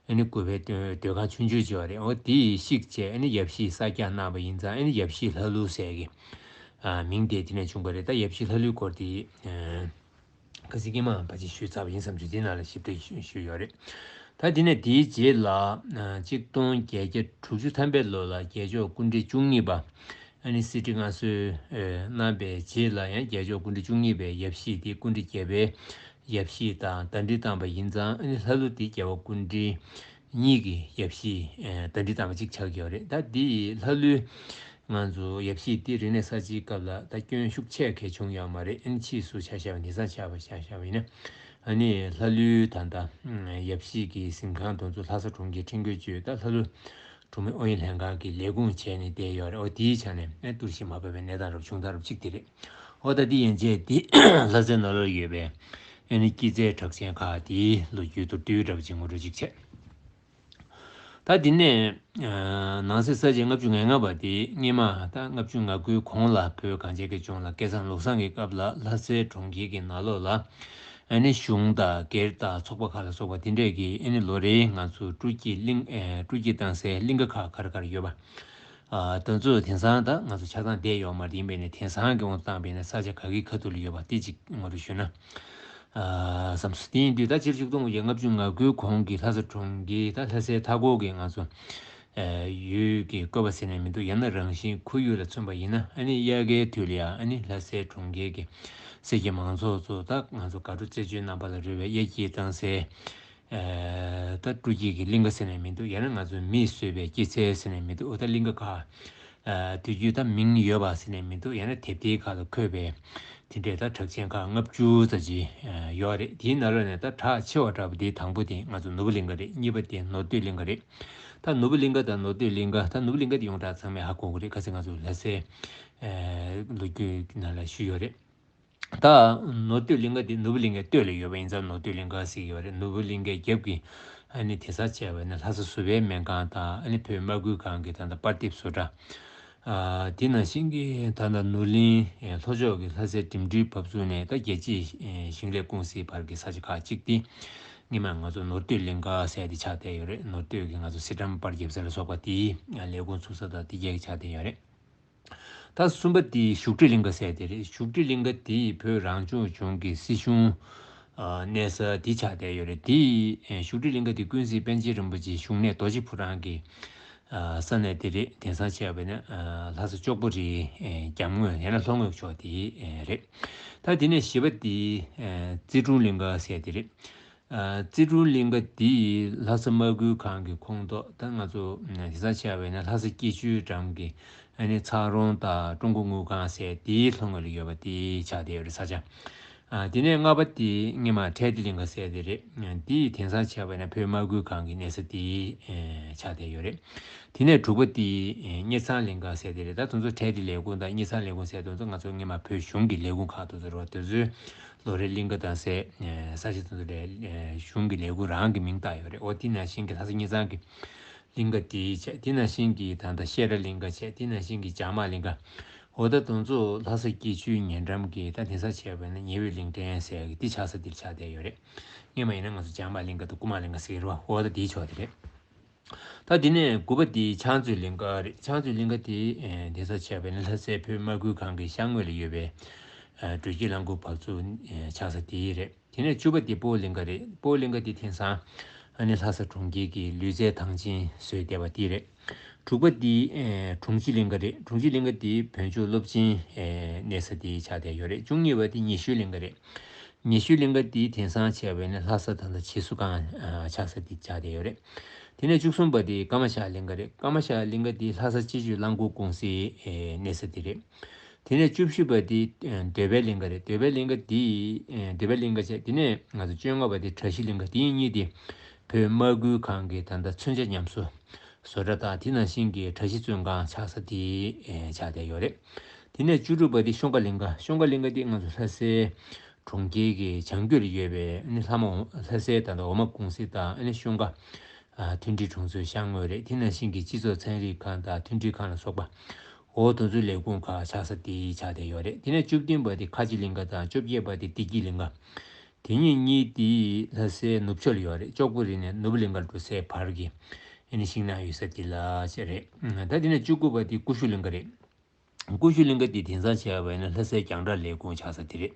ཨ་ནི་གུས་པའི་སྡོད་ཁང་ཆུང་ཆུང་ཅིག་ཡོད་རེད། འོ་དེ་ཡི་བཤིག་བྱས་ཨ་ནི་ཡབ་གཞིས་གསར་རྒྱག་གནང་བ་ཡིན་ཙང་། ཨ་ནི་ཡབ་གཞིས་ལྷ་ཀླུ་ཟེར་གི་ཨ་མིང་དེ་དེ་ནས་བྱུང་བ་རེད། ད་ཡབ་གཞིས་ལྷ་ཀླུའི་སྐོར་དེ་ཨ་ཁ་སང་སྔོན་མ་ཕལ་ཆེར་ཞུས་ཚར་བ་ཡིན་བསམ་བྱུང་། དེ་ནང་ལ་ཞིབ་ཕྲ་ཞུས་ཞུས་ཡོད་རེད། ད་དེ་ནས་དེའི་རྗེས་ལ་ཨ་ཆིག་སྟོང་བརྒྱད་བརྒྱ་དྲུག་ཅུ་ཐམ་པའི་ལོ་ལ་རྒྱལ་མཆོག་སྐུ་ཕྲེང་བཅུ་གཉིས་པ་ཨ་ནི་གསེར་ཁྲི་མངའ་གསོལ་ཨེ་གནང་བའི་རྗེས་ལ་ཡང་རྒྱལ་མཆོག་སྐུ་ཕྲེང་བཅུ་གཉིས་པའི་ཡབ་གཞིས་དེ་སྐུ་ཕྲེང་བརྒྱད་པའི་ཡབ་གཞིས་དང་ཟླ་སྒྲིལ་བཏང་བ་ཡིན་ཙང་། ཨ་ནི་ལྷ་ཀླུ་དེ་རྒྱལ་བ་སྐུ་ཕྲེང་གཉིས་ཀྱི་ཡབ་གཞིས་ཨེ་ཟླ་སྒྲིལ་བཏང་བ་གཅིག་ཆགས་ཀྱི་ཡོད་རེད། ད་འདི་ལྷ་ཀླུའི་ང་ཚོ་ཡབ་གཞིས་འདི་རིག་གནས་གསར་བརྗེའི་སྐབས་ལ་ད་སྐྱོན་ཤུགས་ཆེ་གེ་བྱུང་ཡོད་མ་རེད། ཨ་ནི་ཕྱིས་སུ་ཆ་བཞག་པ་ཡིན་ན། ཆ་བཞག་པ་ཡིན་ན་ཨ་ནི་ལྷ་ཀླུའི་ད་ལྟ་ཡབ་གཞིས་ཀྱི་གཟིམ་ཁང་དེ་ཚོ་ལྷ་ས་གྲོང་ཁྱེར་ཁྲིམས་འགལ་བརྗོད་ད་ལྷ་ཀླུ་གྲོང་མི་ཨུ་ཡོན་ལྷན་ཁང་གིས་ལས་ཁུངས་བྱས་ནས་བསྡད་ཡོད་རེད། འོ་དེའི་ཆ་ནས་ཨ་གཏོར་བཤིག་མ་ཕབ་པའི་གནས་སྟངས་རབ་བྱུང་སྟངས་རབ་གཅིག་དེ་རེད། འོ་ད་འདི་ཡན་ཆད་འདི་ལྷ་སའི་ནང་ལོགས་ཡོད་པའི་ཨ་ནི་སྐྱེད་ཚལ་གྲགས་ཅན་ཁག་དེའི་ལོ་རྒྱུས་མདོར་བསྡུས་འདྲ་བོ་ཅིག་ངོ་སྤྲོད་ཅིག་བྱས། ད་འདི་ནས་ནང་གསེས་ས་བྱི་ལྔ་བཅུ་ང་ལྔ་པ་དེ་སྔོན་མ་ད་ལྔ་བཅུ་ང་དགུའི་གོང་ལ་བོད་གངས་ཅན་གྱི་ལྗོངས་ལ་སྐལ་བཟང་ལུགས་བཟང་གི་སྐབས་ལ་ལྷ་སའི་གྲོང་ཁྱེར་གྱི་ནང་ལོགས་ལ་ཨ་ནི་གཞུང་དང་སྒེར་དང་ཚོགས་པ་ཁག་ལ་སོགས་པ་དེ་འདྲས་ཀྱིས་ཨ་ནི་ལོ་རེའི་ང་ཚོ་སྤྲོ་སྐྱིད་གླིང་ཨེ་སྤྲོ་སྐྱིད་བཏང་སའི་གླིང་ག་ཁག་ག་རེ་ག་རེ་ཡོད་པ། ཨ་དེ་ཚོ་དེང་སང་ད་ང་ཚོ་ཆ་ཚང་བསྡད་ཡོད་མ་རེད། ཡིན་པས་ནས་དེང་སང་གི་དབང་དུ་བཏང་བས་ན་ས་ཆ་ག་གི་ཁ་ཐུག་ལ་ཡོད་པ་དེ་གཅིག་ངོ་སྤྲོད་ཞུས་ན་ཨ་བསམ་སོང་། དེ་ཡིན་དུས་ད་སྤྱིར་ཆིག་སྟོང་དགུ་བརྒྱ་ལྔ་བཅུ་ང་དགུའི་གོང་གི་ལྷ་ས་གྲོང་ཁྱེར་ད་ལྷ་སའི་མཐའ་འཁོར་གྱི་ང་ཚོ་ཨ་ཡུལ་གྱི་བཀོད་པ་ཟེར་ནས་མི་འདུག་ཡང་ན་རང་བཞིན་ཁོར་ཡུག་ལ་མཚོན་པ་ཡིན་ན། ཨ་ནི་དབྱར་ཁའི་དུས་ལ་ཡང་ཨ་ནི་ལྷ་སའི་གྲོང་ཁྱེར་གྱི་སེར་སྐྱ་མང་ཚོགས་ཚོ་ད་ང་ཚོ་དགའ་སྤྲོ་རྩེ་གཅོད་རྣམ་པ་ལ་རོལ་བའི་དབྱར་སྐྱིད་བཏང་སའི་ཨ་ད་སྤྲོ་སྐྱིད་ཀྱི་གླིང་ག་ཟེར་ནས་མི་འདུག་ཡང་ན་ང་ཚོས་མིས་བཟོས་པའི་སྐྱེད་ཚལ་ཟེར་ནས་མི་འདུག་འོ་ད་གླིང་ག་ཁག་ཨ་དུས་རྒྱུན་ད་མིང་ཡོད་པ་ཟེར་ནས་མི་འདུག་ཡང་ན་དེབ་ཐེར་ཁག་ལ་འཁོད་པའི་དེ་འདྲའི་ད་གྲགས་ཅན་ཁག་ལྔ་བཅུ་ཙམ་ཅིག་ཨ་ཡོད་རེད། དེའི་ནང་ལོགས་ནས་ད་གྲགས་ཆེ་བ་འདྲ་པོ་དེ་དང་པོ་དེ་ང་ཚོ་ནོར་བུ་གླིང་ག་རེད། གཉིས་པ་དེ་ནོར་སྟོད་གླིང་ག་རེད། ད་ནོར་བུ་གླིང་ག་དང་ནོར་སྟོད་གླིང་ག། ད་ནོར་བུ་གླིང་ག་དེ་ཡོངས་གྲགས་ཚང་མས་ཧ་གོ་གི་རེད། ཁ་སང་ང་ཚོ་ལྷ་སའི་ཨ་ལོ་རྒྱུས་ནང་ལ་ཞུས་ཡོད་རེད། ད་ནོར་སྟོད་གླིང་ག་དེ་ནོར་བུ་གླིང་གའི་སྟོད་ལ་ཡོད་པ་ཡིན་ཙང་ནོར་སྟོད་གླིང་ག་ཟེར་གྱི་ཡོད་རེད། ནོར་བུ་གླིང་གའི་རྒྱབ་ཀྱི་ ཨ་ནི་དེང་སང་བྱས་པ་ཡིན་ན་ལྷ་ས་བཟོ་པའི་སྨན་ཁང་དང་ཨ་ནི་བོད་དམག་ཁུལ་ཁང་གི་ད་ལྟ་པར་དེབ་བཟོ་གྲྭ། ཨ་དེ་ནང་བཞིན་གྱི་ད་ལྟ་ནོར་གླིང་ལྷོ་ཕྱོགས་ཀྱི་ལྷ་སའི་འགྲིམ་འགྲུལ་བབས་ཚུགས་ནས་ད་རྒྱལ་སྤྱིའི་ཞིང་ལས་ཀུང་སིའི་བར་གྱི་ས་ཆ་ཁག་གཅིག་དེ། སྔོན་མ་ང་ཚོ་ནོར་སྟོད་གླིང་ག་ཟེར་དེ་ཆགས་བསྡད་ཡོད་རེད། ནོར་སྟོད་ཀྱི་ང་ཚོ་སི་ཁྲོན་པར་རྒྱབ་ས་ལ་སོགས་པ་དེའི་ལས་ཁུངས་ཚུགས་ས་དང་དེ་རྒྱས་ཀྱི་ཆགས་བསྡད་ཡོད་རེད། ད་གསུམ་པ་དེ་བཞུགས་ཁྲི་གླིང་ག་ཟེར་དེ་རེད། བཞུགས་ཁྲི་གླིང་ག་དེ་བོད་རང་སྐྱོང་ལྗོངས་ཀྱི་སྲིད་གཞུང་ཨ་གནས་ས་དེ་ཆགས་བསྡད་ཡོད་རེད། དེ་ཨ་བཞུགས་ཁྲི་གླིང་ག་དེ་ཀུན་གཟིགས་པཎ་ཆེན་རིན་པོ་ཆེའི་བཞུགས་གནས་རྡོ་རྗེ་ཕོ་བྲང་གི་ཨ་ས་གནས་དེ་རེད། དེང་སང་བྱས་པ་ཡིན་ན་ཨ་ལྷ་ས་ལྕོག་པོ་རིའི་ཨ་རྒྱབ་ངོས་ཡང་ན་ལྷོ་ངོས་ཕྱོགས་དེ་ཨ་རེད། ད་དེ་ནས་བཞི་པ་དེ་ཨ་ཙི་ཀྲུང་གླིང་ག་ཟེར་དེ་རེད། ཨ་ཙི་ཀྲུང་གླིང་ག་འདི་ལྷ་ས་དམག་ཁུལ་ཁང་གི་ཁོངས་གཏོགས། ད་ང་ཚོ་ཨ་དེང་སང་བྱས་པ་ཡིན་ན་ལྷ་ས་སྐྱིད་ཆུའི་འགྲམ་གྱི་ཨ་ནི་ཚ་རོང་དང་ཀྲུང་གོ་དངུལ་ཁང་ཟེར་དེའི་ལྷོ་ངོས་ལ་ཡོད་པ་དེ་ཆགས་བསྡད་ཡོད་རེད་ས་ཆ། ཨ་དེ་ནས་ལྔ་པ་དེ་སྔོན་མ་ཁྲལ་སྡེ་གླིང་ག་ཟེར་དེ་རེད། ཨ་འདི་དེང་སང་བྱས་པ་ཡིན་ན་བོད་དམག་ཁུལ་ཁང་གི་གནས་ས་དེ་ཨ་ཆགས་བསྡད་ཡོད་རེད། དེ་ནས་དྲུག་པ་དེ་ཨ་དངུལ་ཚང་གླིང་ག་ཟེར་དེ་རེད། ད་དེ་ཚོ་ཁྲལ་སྡེ་ལས་ཁུངས་དང་དངུལ་ཚང་ལས་ཁུངས་ཟེར་དེ་ཚོ་ང་ཚོ་སྔོན་མ་བོད་གཞུང་གི་ལས་ཁུངས་ཁག་དེ་ཚོ་རེད་བ། དེ་ཚོའི་ལོ་རེ་གླིང་ག་དང་ཟེར་ས་ཆ་དེ་ཚོ་ལ་གཞུང་གི་ལས་ཁུངས་རང་གི་མིང་བཏགས་ཡོད་རེད། འོ་དེ་ནང་བཞིན་གྱི་ལྷ་ས་དངུལ་ཚང་གི་གླིང་ག་དེ་བྱས། དེ་ནང་བཞིན་གྱི་ད་ལྟ་བཤད་གྲྭ་གླིང་ག་བྱས། དེ་ནང་བཞིན་གྱི་བྱང་དམག་གླིང་ག། འོ་ད་དེ་ཚོ་ལྷ་ས་སྐྱིད་ཆུའི་ཉེ་འགྲམ་གྱི་ད་དེང་སང་བྱས་པ་ཡིན་ན་ཉི་འོད་གླིང་ཕྲན་ཟེར་གི་དེ་ཆགས་ས་དེར་ཆགས་བསྡད་ཡོད་རེད། སྔོན་མ་ཡིན་ན་ང་ཚོ་བྱང་དམག་གླིང་ག་དང་རྐུན་མ་གླིང་ག་ཟེར་གི་རེད་བ། འོ་ད་དེའི་ཕྱོགས་དེ་རེད། ད་དེ་ནས་དགུ་པ་དེ་ཕྱག་མཛོད་གླིང་ག་རེད། ཕྱག་མཛོད་གླིང་ག་དེ་ཨེ་དེང་སང་བྱས་པ་ཡིན་ན་ལྷ་སའི་བོད་དམག་ཁུལ་ཁང་གི་ཤར་ངོས་ལ་ཡོད་པའི་ཨ་འགྲུལ་སྐྱེལ་རླངས་འཁོར་འབབ་ཚུགས་ཨེ་ཆགས་ས་དེ་རེད། དེ་ནས་བཅུ་པ་དེ་སྤོ་བོ་གླིང་ག་རེད། སྤོ་བོ་གླིང་ག་དེ་དེང་སང་ཨ་ནི་ལྷ་ས་གྲོང་ཁྱེར་གྱི་ལུས་རྩལ་ཐང་ཆེན་བཟོས་བསྡད་པ་དེ་རེད། དྲུག་པ་དེ་ཨེ་དྲུང་ཆེ་གླིང་ག་རེད། དྲུང་ཆེ་གླིང་ག་དེ་བོད་ལྗོངས་སློབ་ཆེན་ཨེ་གནས་ས་དེ་ཆགས་བསྡད་ཡོད་རེད། བཅུ་གཉིས་པ་དེ་ཉི་ཤུ་གླིང་ག་རེད། ཉི་ཤུ་གླིང་ག་དེ་དེང་སང་བྱས་པ་ཡིན་ན་ལྷ་ས་ད་ལྟ་བྱེས་བསུ་ཁང་ཨ་ཆགས་ས་དེ་ཆགས་བསྡད་ཡོད་རེད། དེ་ནས་བཅུ་གསུམ་པ་དེ་ཀ་མ་ཤ་གླིང་ག་རེད། ཀ་མ་ཤ་གླིང་ག་དེ་ལྷ་ས་སྤྱི་སྤྱོད་རླངས་འཁོར་ཀུང་སིའི་ཨེ་གནས་ས་དེ་རེད། དེ་ནས་བཅུ་བཞི་པ་དེ་ཨེ་འདོད་པའི་གླིང་ག་རེད། འདོད་པའི་གླིང་ག་དེ་ཨེ་འདོད་པའི་གླིང་ག་བྱས། དེ་ནས་ང་ཚོ་བཅོ་ལྔ་པ་དེ་གྲྭ་བཞི་གླིང་ག། དེ་གཉིས་དེ་བོད་དམག་ཁུལ་ཁང་གི་ད་ལྟ་མཚོན་ཆ་ཉམས་གསོ་བཟོ་གྲྭ་དང་དེ་ནང་བཞིན་གྱི་གྲྭ་བཞི་བཙོན་ཁང་ཆགས་ས་དེ་ཨེ་ཆགས་བསྡད་ཡོད་རེད། དེ་ནས་བཅུ་དྲུག་པ་དེ་ཤོང་ཀ་གླིང་ག། ཤོང་ཀ་གླིང་ག་དེ་ང་ཚོ་ལྷ་སའི་གྲོང་ཁྱེར་གྱི་བྱང་རྒྱུད་ལ་ཡོད་པའི་ཨ་ནི་ལྷ་མོ་ལྷ་སའི་ད་ལྟ་འོ་མ་ཀུང་སི་དང་ཨ་ནི་ཤོང་ཀ་ཨ་མཐུན་སྒྲིལ་དྲུང་འཚོའི་ཤར་ངོས་རེད། དེ་ནང་བཞིན་གྱི་སྤྱི་ཚོགས་ཚན་རིག་ཁང་དང་མཐུན་སྒྲིལ་ཁང་ལ་སོགས་པ་འོ་དེ་ཚོའི་ལས་ཁུངས་ཁག་ཆགས་ས་དེ་ཆགས་བསྡད་ཡོད་རེད། དེ་ནས་བཅུ་བདུན་པ་དེ་ཁ་ཆེ་གླིང་ག་དང་བཅོ་བརྒྱད་པ་དེ་བདེ་སྐྱིད་གླིང་ག། དེ་གཉིས་གཉིས་དེ་ལྷ་སའི་ནུབ་ཕྱོགས་ལ་ཡོད་རེད། ལྕོག་པོ་རི་ནས་ནུབ་གླིང་ག་འགྲོ་སའི་བར་གྱི་ཨ་ནི་ཤིང་ནགས་ཡོད་ས་དེ་ལ་བྱས་རེད། ད་དེ་ནས་བཅུ་དགུ་པ་དེ་ཀུ་ཤུ་གླིང་ག་རེད། ཀུ་ཤུ་གླིང་ག་དེ་དེང་སང་བྱས་པ་ཡིན་ན་ལྷ་སའི་རྒྱང་བསྒྲགས་ལས་ཁུངས་ཆགས་ས་དེ་རེད།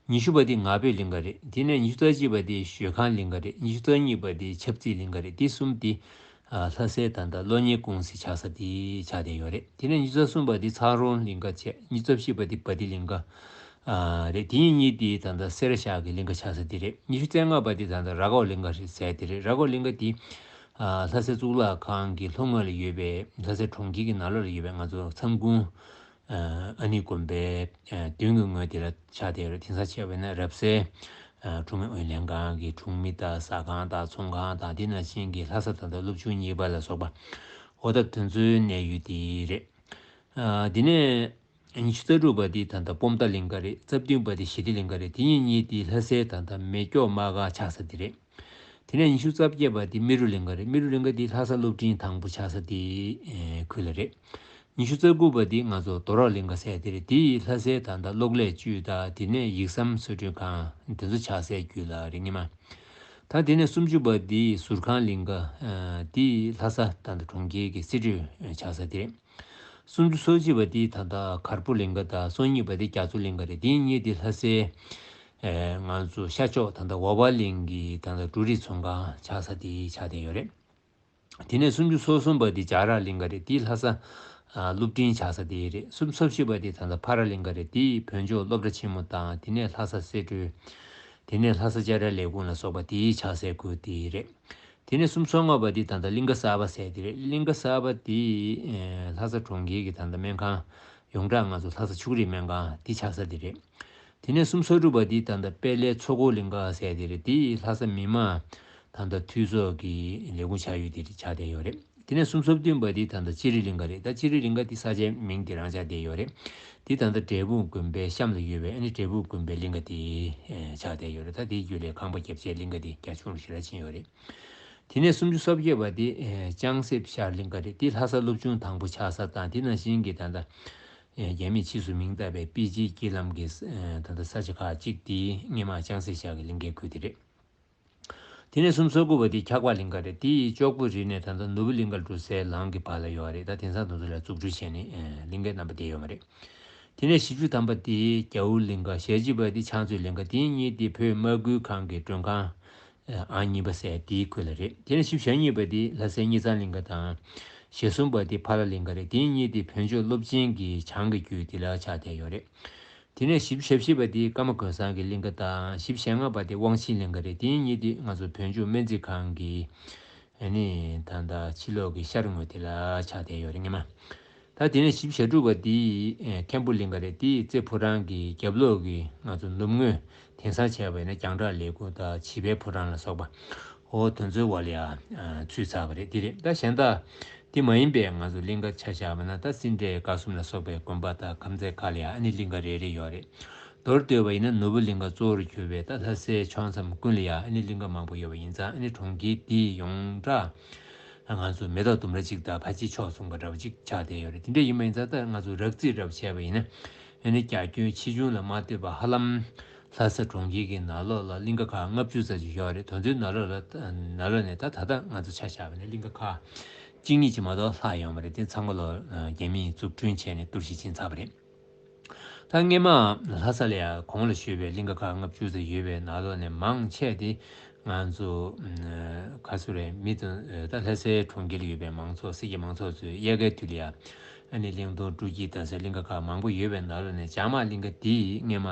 ཉི་ཤུ་པ་དེ་ངག་དཔེ་གླིང་ག་རེད། དེ་ནས་ཉི་ཤུ་རྩ་གཅིག་པ་དེ་ཞོལ་ཁང་གླིང་ག་རེད། ཉི་ཤུ་རྩ་གཉིས་པ་དེ་ཆབ་རྩིས་གླིང་ག་རེད། དེ་གསུམ་དེ་ཨ་ལྷ་སའི་ད་ལྟ་གློག་བརྙན་ཀུང་སི་ཆགས་ས་དེ་ཆགས་བསྡད་ཡོད་རེད། དེ་ནས་ཉི་ཤུ་རྩ་གསུམ་པ་དེ་ཚ་རོང་གླིང་ག་བྱས། ཉི་ཤུ་རྩ་བཞི་པ་དེ་བ་དི་གླིང་ག་ཨ་རེད། དེ་གཉིས་གཉིས་དེ་ད་ལྟ་སེ་ར་ཤག་གི་གླིང་ག་ཆགས་ས་དེ་རེད། ཉི་ཤུ་རྩ་ལྔ་པ་དེ་ད་ལྟ་ར་ཀོ་གླིང་ག་རེད་ཟེར་དེ་རེད། ར་ཀོ་གླིང་ག་དེ་ཨ་ལྷ་སའི་གཙུག་ལག་ཁང་གི་ལྷོ་ངོས་ལ་ཡོད་པའི་ལྷ་སའི་གྲོང་ཁྱེར་གྱི་ནང་ལོགས་ལ་ཡོད་པའི་ང་ཚོ་མཚམས་ཁུང་ཨ་ཨ་ནི་དགོན་པའི་ཨ་མདུན་གྱི་ངོས་དེ་ལ་ཆགས་བསྡད་ཡོད་རེད། དེང་སང་བྱས་པ་ཡིན་ན་རབ་གསལ་ཨ་འཁྲུངས་སྨེ་ཨུ་ཡོན་ལྷན་ཁང་གི་འཁྲུངས་མི་དང་ཟ་ཁང་དང་ཚོང་ཁང་དང་དེ་ནང་བཞིན་གྱི་ལྷ་ས་ད་ལྟ་སློབ་ཆུང་གཉིས་པ་ལ་སོགས་པ་འོ་ད་དེ་ཚོའི་གནས་ཡུལ་དེ་རེད། ཨ་དེ་ནས་ཉི་ཤུ་རྩ་དྲུག་པ་དེ་ད་ལྟ་སྤོམ་མདའ་གླིང་ག་རེད། རྩ་བདུན་པ་དེ་ཞི་བདེ་གླིང་ག་རེད། དེ་གཉིས་གཉིས་དེ་ལྷ་སའི་ད་ལྟ་མེ་སྒྱོགས་དམག་སྒར་ཆགས་ས་དེ་རེད། དེ་ནས་ཉི་ཤུ་རྩ་བརྒྱད་པ་དེ་རྨེ་རུ་གླིང་ག་རེད། རྨེ་རུ་གླིང་ག་དེ་ལྷ་ས་སློབ་འབྲིང་དང་པོ་ཆགས་ས་དེ་ཨེ་ཁུལ་ལ་རེད། ཉི་ཤུ་རྩ་དགུ་པ་དེ་ང་ཚོ་རྡོ་རོག་གླིང་ག་ཟེར་དེ་རེད། དེ་ལྷ་སའི་ད་ལྟ་གློག་ཀླད་ཅུས་དང་དེ་ནས་ཡིག་ཟམ་གསོ་སྐྲུན་ཁང་དེ་ཚོ་ཆགས་སའི་རྒྱུད་ལ་རེད་སྙམ། ད་དེ་ནས་སུམ་ཅུ་པ་དེ་ཟུར་ཁང་གླིང་ག་ཨ་དེ་ལྷ་ས་ད་ལྟ་གྲོང་ཁྱེར་གྱི་སྲིད་གྲོས་ཆགས་ས་དེ་རེད། སུམ་ཅུ་སོ་གཅིག་པ་དེ་ད་ལྟ་གར་པོ་གླིང་ག་དང་སོ་གཉིས་པ་དེ་རྒྱ་མཚོ་གླིང་ག་རེད། དེ་གཉིས་དེ་ལྷ་སའི་ཨེ་ང་ཚོ་ཤར་ཕྱོགས་ད་ལྟ་ཝ་བ་གླིང་གི་ད་ལྟ་འབྲུ་རིགས་ཚོང་ཁང་ཆགས་ས་དེ་ཆགས་བསྡད་ཡོད་རེད། དེ་ནས་སུམ་ཅུ་སོ་གསུམ་པ་དེ་བྱ་ར་གླིང་ག་རེད། དེ་ལྷ་ས་ཨ་སློབ་འབྲིང་ཆགས་ས་དེ་རེད། སུམ་ཅུ་སོ་བཞི་པ་དེ་ད་ལྟ་ཕ་ར་གླིང་ག་རེད། དེ་བོད་ལྗོངས་སློབ་གྲྭ་ཆེན་མོ་དང་དེ་ནས་ལྷ་ས་སྲིད་གྲོས། དེ་ནས་ལྷ་ས་བཅའ་ཁྲལ་ལས་ཁུངས་ལ་སོགས་པ་དེའི་ཆགས་སའི་ཁུལ་དེ་རེད། དེ་ནས་སུམ་ཅུ་སོ་ལྔ་པ་དེ་ད་ལྟ་གླིང་ག་གསར་པ་ཟེར་དེ་རེད། གླིང་ག་གསར་པ་དེ་ཨེ་ལྷ་ས་གྲོང་ཁྱེར་གྱི་ད་ལྟ་སྨན་ཁང་ཡོངས་གྲགས་ང་ཚོ་ལྷ་ས་ཕྱུགས་རིགས་སྨན་ཁང་དེ་ཆགས་ས་དེ་རེད། དེ་ནས་སུམ་ཅུ་སོ་དྲུག་པ་དེ་ད་ལྟ་དཔལ་ལྡན་མཚོ་སྐོར་གླིང་ག་ཟེར་དེ་རེད། དེ་ལྷ་ས་མི་དམངས་ད་ལྟ་འཐུས་ཚོགས་ཀྱི་ལས་ཁུངས་ཆགས་ཡུལ་དེ་རེད། ཆགས་བསྡད་ཡོད་རེད། དེ་ནས་སུམ་ཅུ་སོ་བདུན་པ་དེ་ད་ལྟ་སྤྱི་རི་གླིང་ག་རེད། ད་སྤྱི་རི་གླིང་ག་དེ་ས་ཆའི་མིང་དེ་རང་ཆགས་བསྡད་ཡོད་རེད། དེ་ད་ལྟ་འབྲས་སྤུངས་དགོན་པའི་གཤམ་ལ་ཡོད་པའི་ཨ་ནི་འབྲས་སྤུངས་དགོན་པའི་གླིང་ག་དེ་ཨེ་ཆགས་བསྡད་ཡོད་རེད། ད་དེའི་རྒྱུད་ལས་ཁང་པ་བརྒྱད་ཅུའི་གླིང་ག་དེ་རྒྱ་ཆུང་རུ་ཞེ་དྲག་ཕྱིན་ཡོད་རེད། དེ་ནས་སུམ་ཅུ་སོ་བརྒྱད་པ་དེ་ཨེ་ལྕང་གསེབ་ཤར་གླིང་ག་རེད། དེ་ལྷ་ས་སློབ་ཆུང་དང་པོ་ཆགས་ས་དང་དེ་ནང་བཞིན་གྱི་ད་ལྟ་ཨེ་རྒྱ་མིས་ཕྱིས་སུ་མིང་བཏགས་པའི་པེ་ཅིན་དཀྱིལ་ལམ་གྱི་ཨེ་ད་ལྟ་ས་ཆ་ཁག་ཅིག་དེ་སྔོན་མ་ལྕང་གསེབ་ཤར་གྱི་གླིང་གའི་ཁུལ་དེ་རེད། དེ་ནས་སུམ་ཅུ་སོ་དགུ་པ་དེ་འཁྱག་པ་གླིང་ག་རེད། དེ་ཡི་ལྕོག་པོ་རི་ནས་ད་ལྟ་ནོར་བུ་གླིང་ག་འགྲོ་སའི་ལམ་གྱི་བར་ལ་ཡོད་རེད། ད་དེང་སང་དེ་ཚོ་ལ་འཛུགས་སྐྲུན་བྱས་ནས་ཨེ་གླིང་གའི་རྣམ་པ་དེ་ཡོད་མ་རེད། དེ་ནས་བཞི་བཅུ་ཐམ་པ་དེ་རྒྱ་འུ་གླིང་ག། ཞེ་གཅིག་པ་དེ་ཕྱག་མཛོད་གླིང་ག། དེ་གཉིས་དེ་བོད་དམག་ཁུལ་ཁང་གི་མགྲོན་ཁང་ཨང་གཉིས་པ་ཟེར་དེའི་ཁུལ་ལ་རེད། དེ་ནས་བཞི་བཅུ་ཞེ་གཉིས་པ་དེ་ལྷ་སའི་གཉེར་ཚང་གླིང་ག་དང་། ཞེ་གསུམ་པ་དེ་ཕ་ལ་གླིང་ག་རེད། དེ་གཉིས་དེ་བོད་ལྗོངས་སློབ་ཆེན་གྱི་བྱང་གི་རྒྱུད་དེ་ལ་ཆགས་བསྡད་ཡོད་རེད། དེ་ནས་བཞི་བཅུ་ཞེ་བཞི་པ་དེ་ཀརྨ་སྒོས་བཟང་གི་གླིང་ག་དང་། བཞི་བཅུ་ཞེ་ལྔ་པ་དེ་དབང་ཆེན་གླིང་ག་རེད། དེ་གཉིས་དེ་ང་ཚོ་བོད་ལྗོངས་སྨན་རྩིས་ཁང་གི་ཨ་ནི་ད་ལྟ་ཕྱི་ལོགས་ཀྱི་ཤར་ངོས་དེ་ལ་ཆགས་བསྡད་ཡོད་རེད་སྔོན་མ། ད་དེ་ནས་བཞི་བཅུ་ཞེ་དྲུག་པ་དེ་ཨེ་མཁན་པོ་གླིང་ག་རེད། དེ་རྩེ་ཕོ་བྲང་གི་རྒྱབ་ལོགས་ཀྱི་ང་ཚོ་ནུབ་ངོས། དེང་སང་བྱས་པ་ཡིན་ན་རྒྱང་བསྒྲགས་ལས་ཁུངས་དང་བྱིས་པའི་ཕོ་བྲང་ལ་སོགས་པ། འོ་དེ་ཚོའི་འོག་ལ་ཡང་ཚུད་ཚར་བ་རེད། དེ་རེད། ད་གཞན་དག་དེ་མ་ཡིན་པའི་ང་ཚོ་གླིང་ག་ཆ་བཞག་པ་ན་ད་སེ་འབྲས་དཀར་གསུམ་ལ་སོགས་པའི་དགོན་པ་དང་ཁང་བརྩེགས་ཁག་ལ་ཡང་ཨ་ནི་གླིང་ག་རེ་རེ་ཡོད་རེད། མདོར་བསྡུས་པ་ཡིན་ན་ནོར་བུ་གླིང་ག་གཙོ་བོར་གྱུར་པའི་ད་ལྷ་སའི་ཕྱོགས་མཚམས་ཀུན་ལ་ཡང་ཨ་ནི་གླིང་ག་མང་པོ་ཡོད་པ་ཡིན་ཙང་ཨ་ནི་གྲོང་ཁྱེར་འདི་ཡོངས་གྲགས་ང་ཚོ་མེ་ཏོག་ལྡུམ་ར་གཅིག་དང་ཕ་གཅིག་ཕྱོགས་མཚུངས་པ་འདྲ་བོ་གཅིག་ཆགས་བསྡད་ཡོད་རེད། དེ་འདྲ་ཡིན་པ་ཡིན་ཙང་ད་ང་ཚོ་རགས་རྩིས་འདྲ་བོ་བྱས་པ་ཡིན་ན་ཨ་ནི་རྒྱ་ཁྱོན་ཆེ་ཆུང་ལ་མ་ལྟོས་པར་ཧ་ལམ་ལྷ་ས་གྲོང་ཁྱེར་གྱི་ནང་ལོགས་ལ་གླིང་ག་ཁག་ལྔ་བཅུ་ཙམ་ཞིག་ཡོད་རེད། དེ་ཚོའི་ནང་ལོགས་ལ་ནང་ལོགས་ནས་ད་ད་ལྟ་ང་ཚོ་ཆ་བཞག་པ་ཡིན་ན་གླིང་ག་ཁག་གཅིག་གཉིས་ཅིག་མ་གཏོགས་ལྷག་ཡོད་མ་རེད། དེ་ཚང་མ་ལོ་རྒྱ་མིས་འཛུགས་སྐྲུན་བྱས་ནས་གཏོར་བཤིག་ཕྱིན་ཚར་བ་རེད། ད་སྔོན་མ་ལྷ་ས་ལ་ཡང་གོང་ལ་ཞུས་པའི་གླིང་ག་ཁག་ལྔ་བཅུ་ཙམ་ཡོད་པའི་ནང་ལོགས་ནས་མང་ཆེ་དེ་ང་ཚོ་ག་ཚོད་རེད། མི་དང་ད་ལྷ་སའི་གྲོང་ཁྱེར་ལ་ཡོད་པའི་མང་ཚོགས་སྲིད་ཀྱི་མང་ཚོགས་ཚོས་དབྱར་ཁའི་དུས་ལ་ཡང་ཨ་ནི་གླིང་སྟོང་སྤྲུལ་སྐྱིད་དང་སེ་གླིང་ག་ཁག་མང་པོ་ཡོད་པའི་ནང་ལོགས་ནས་བྱང་མ་གླིང་ག་དེ་སྔོན་མ་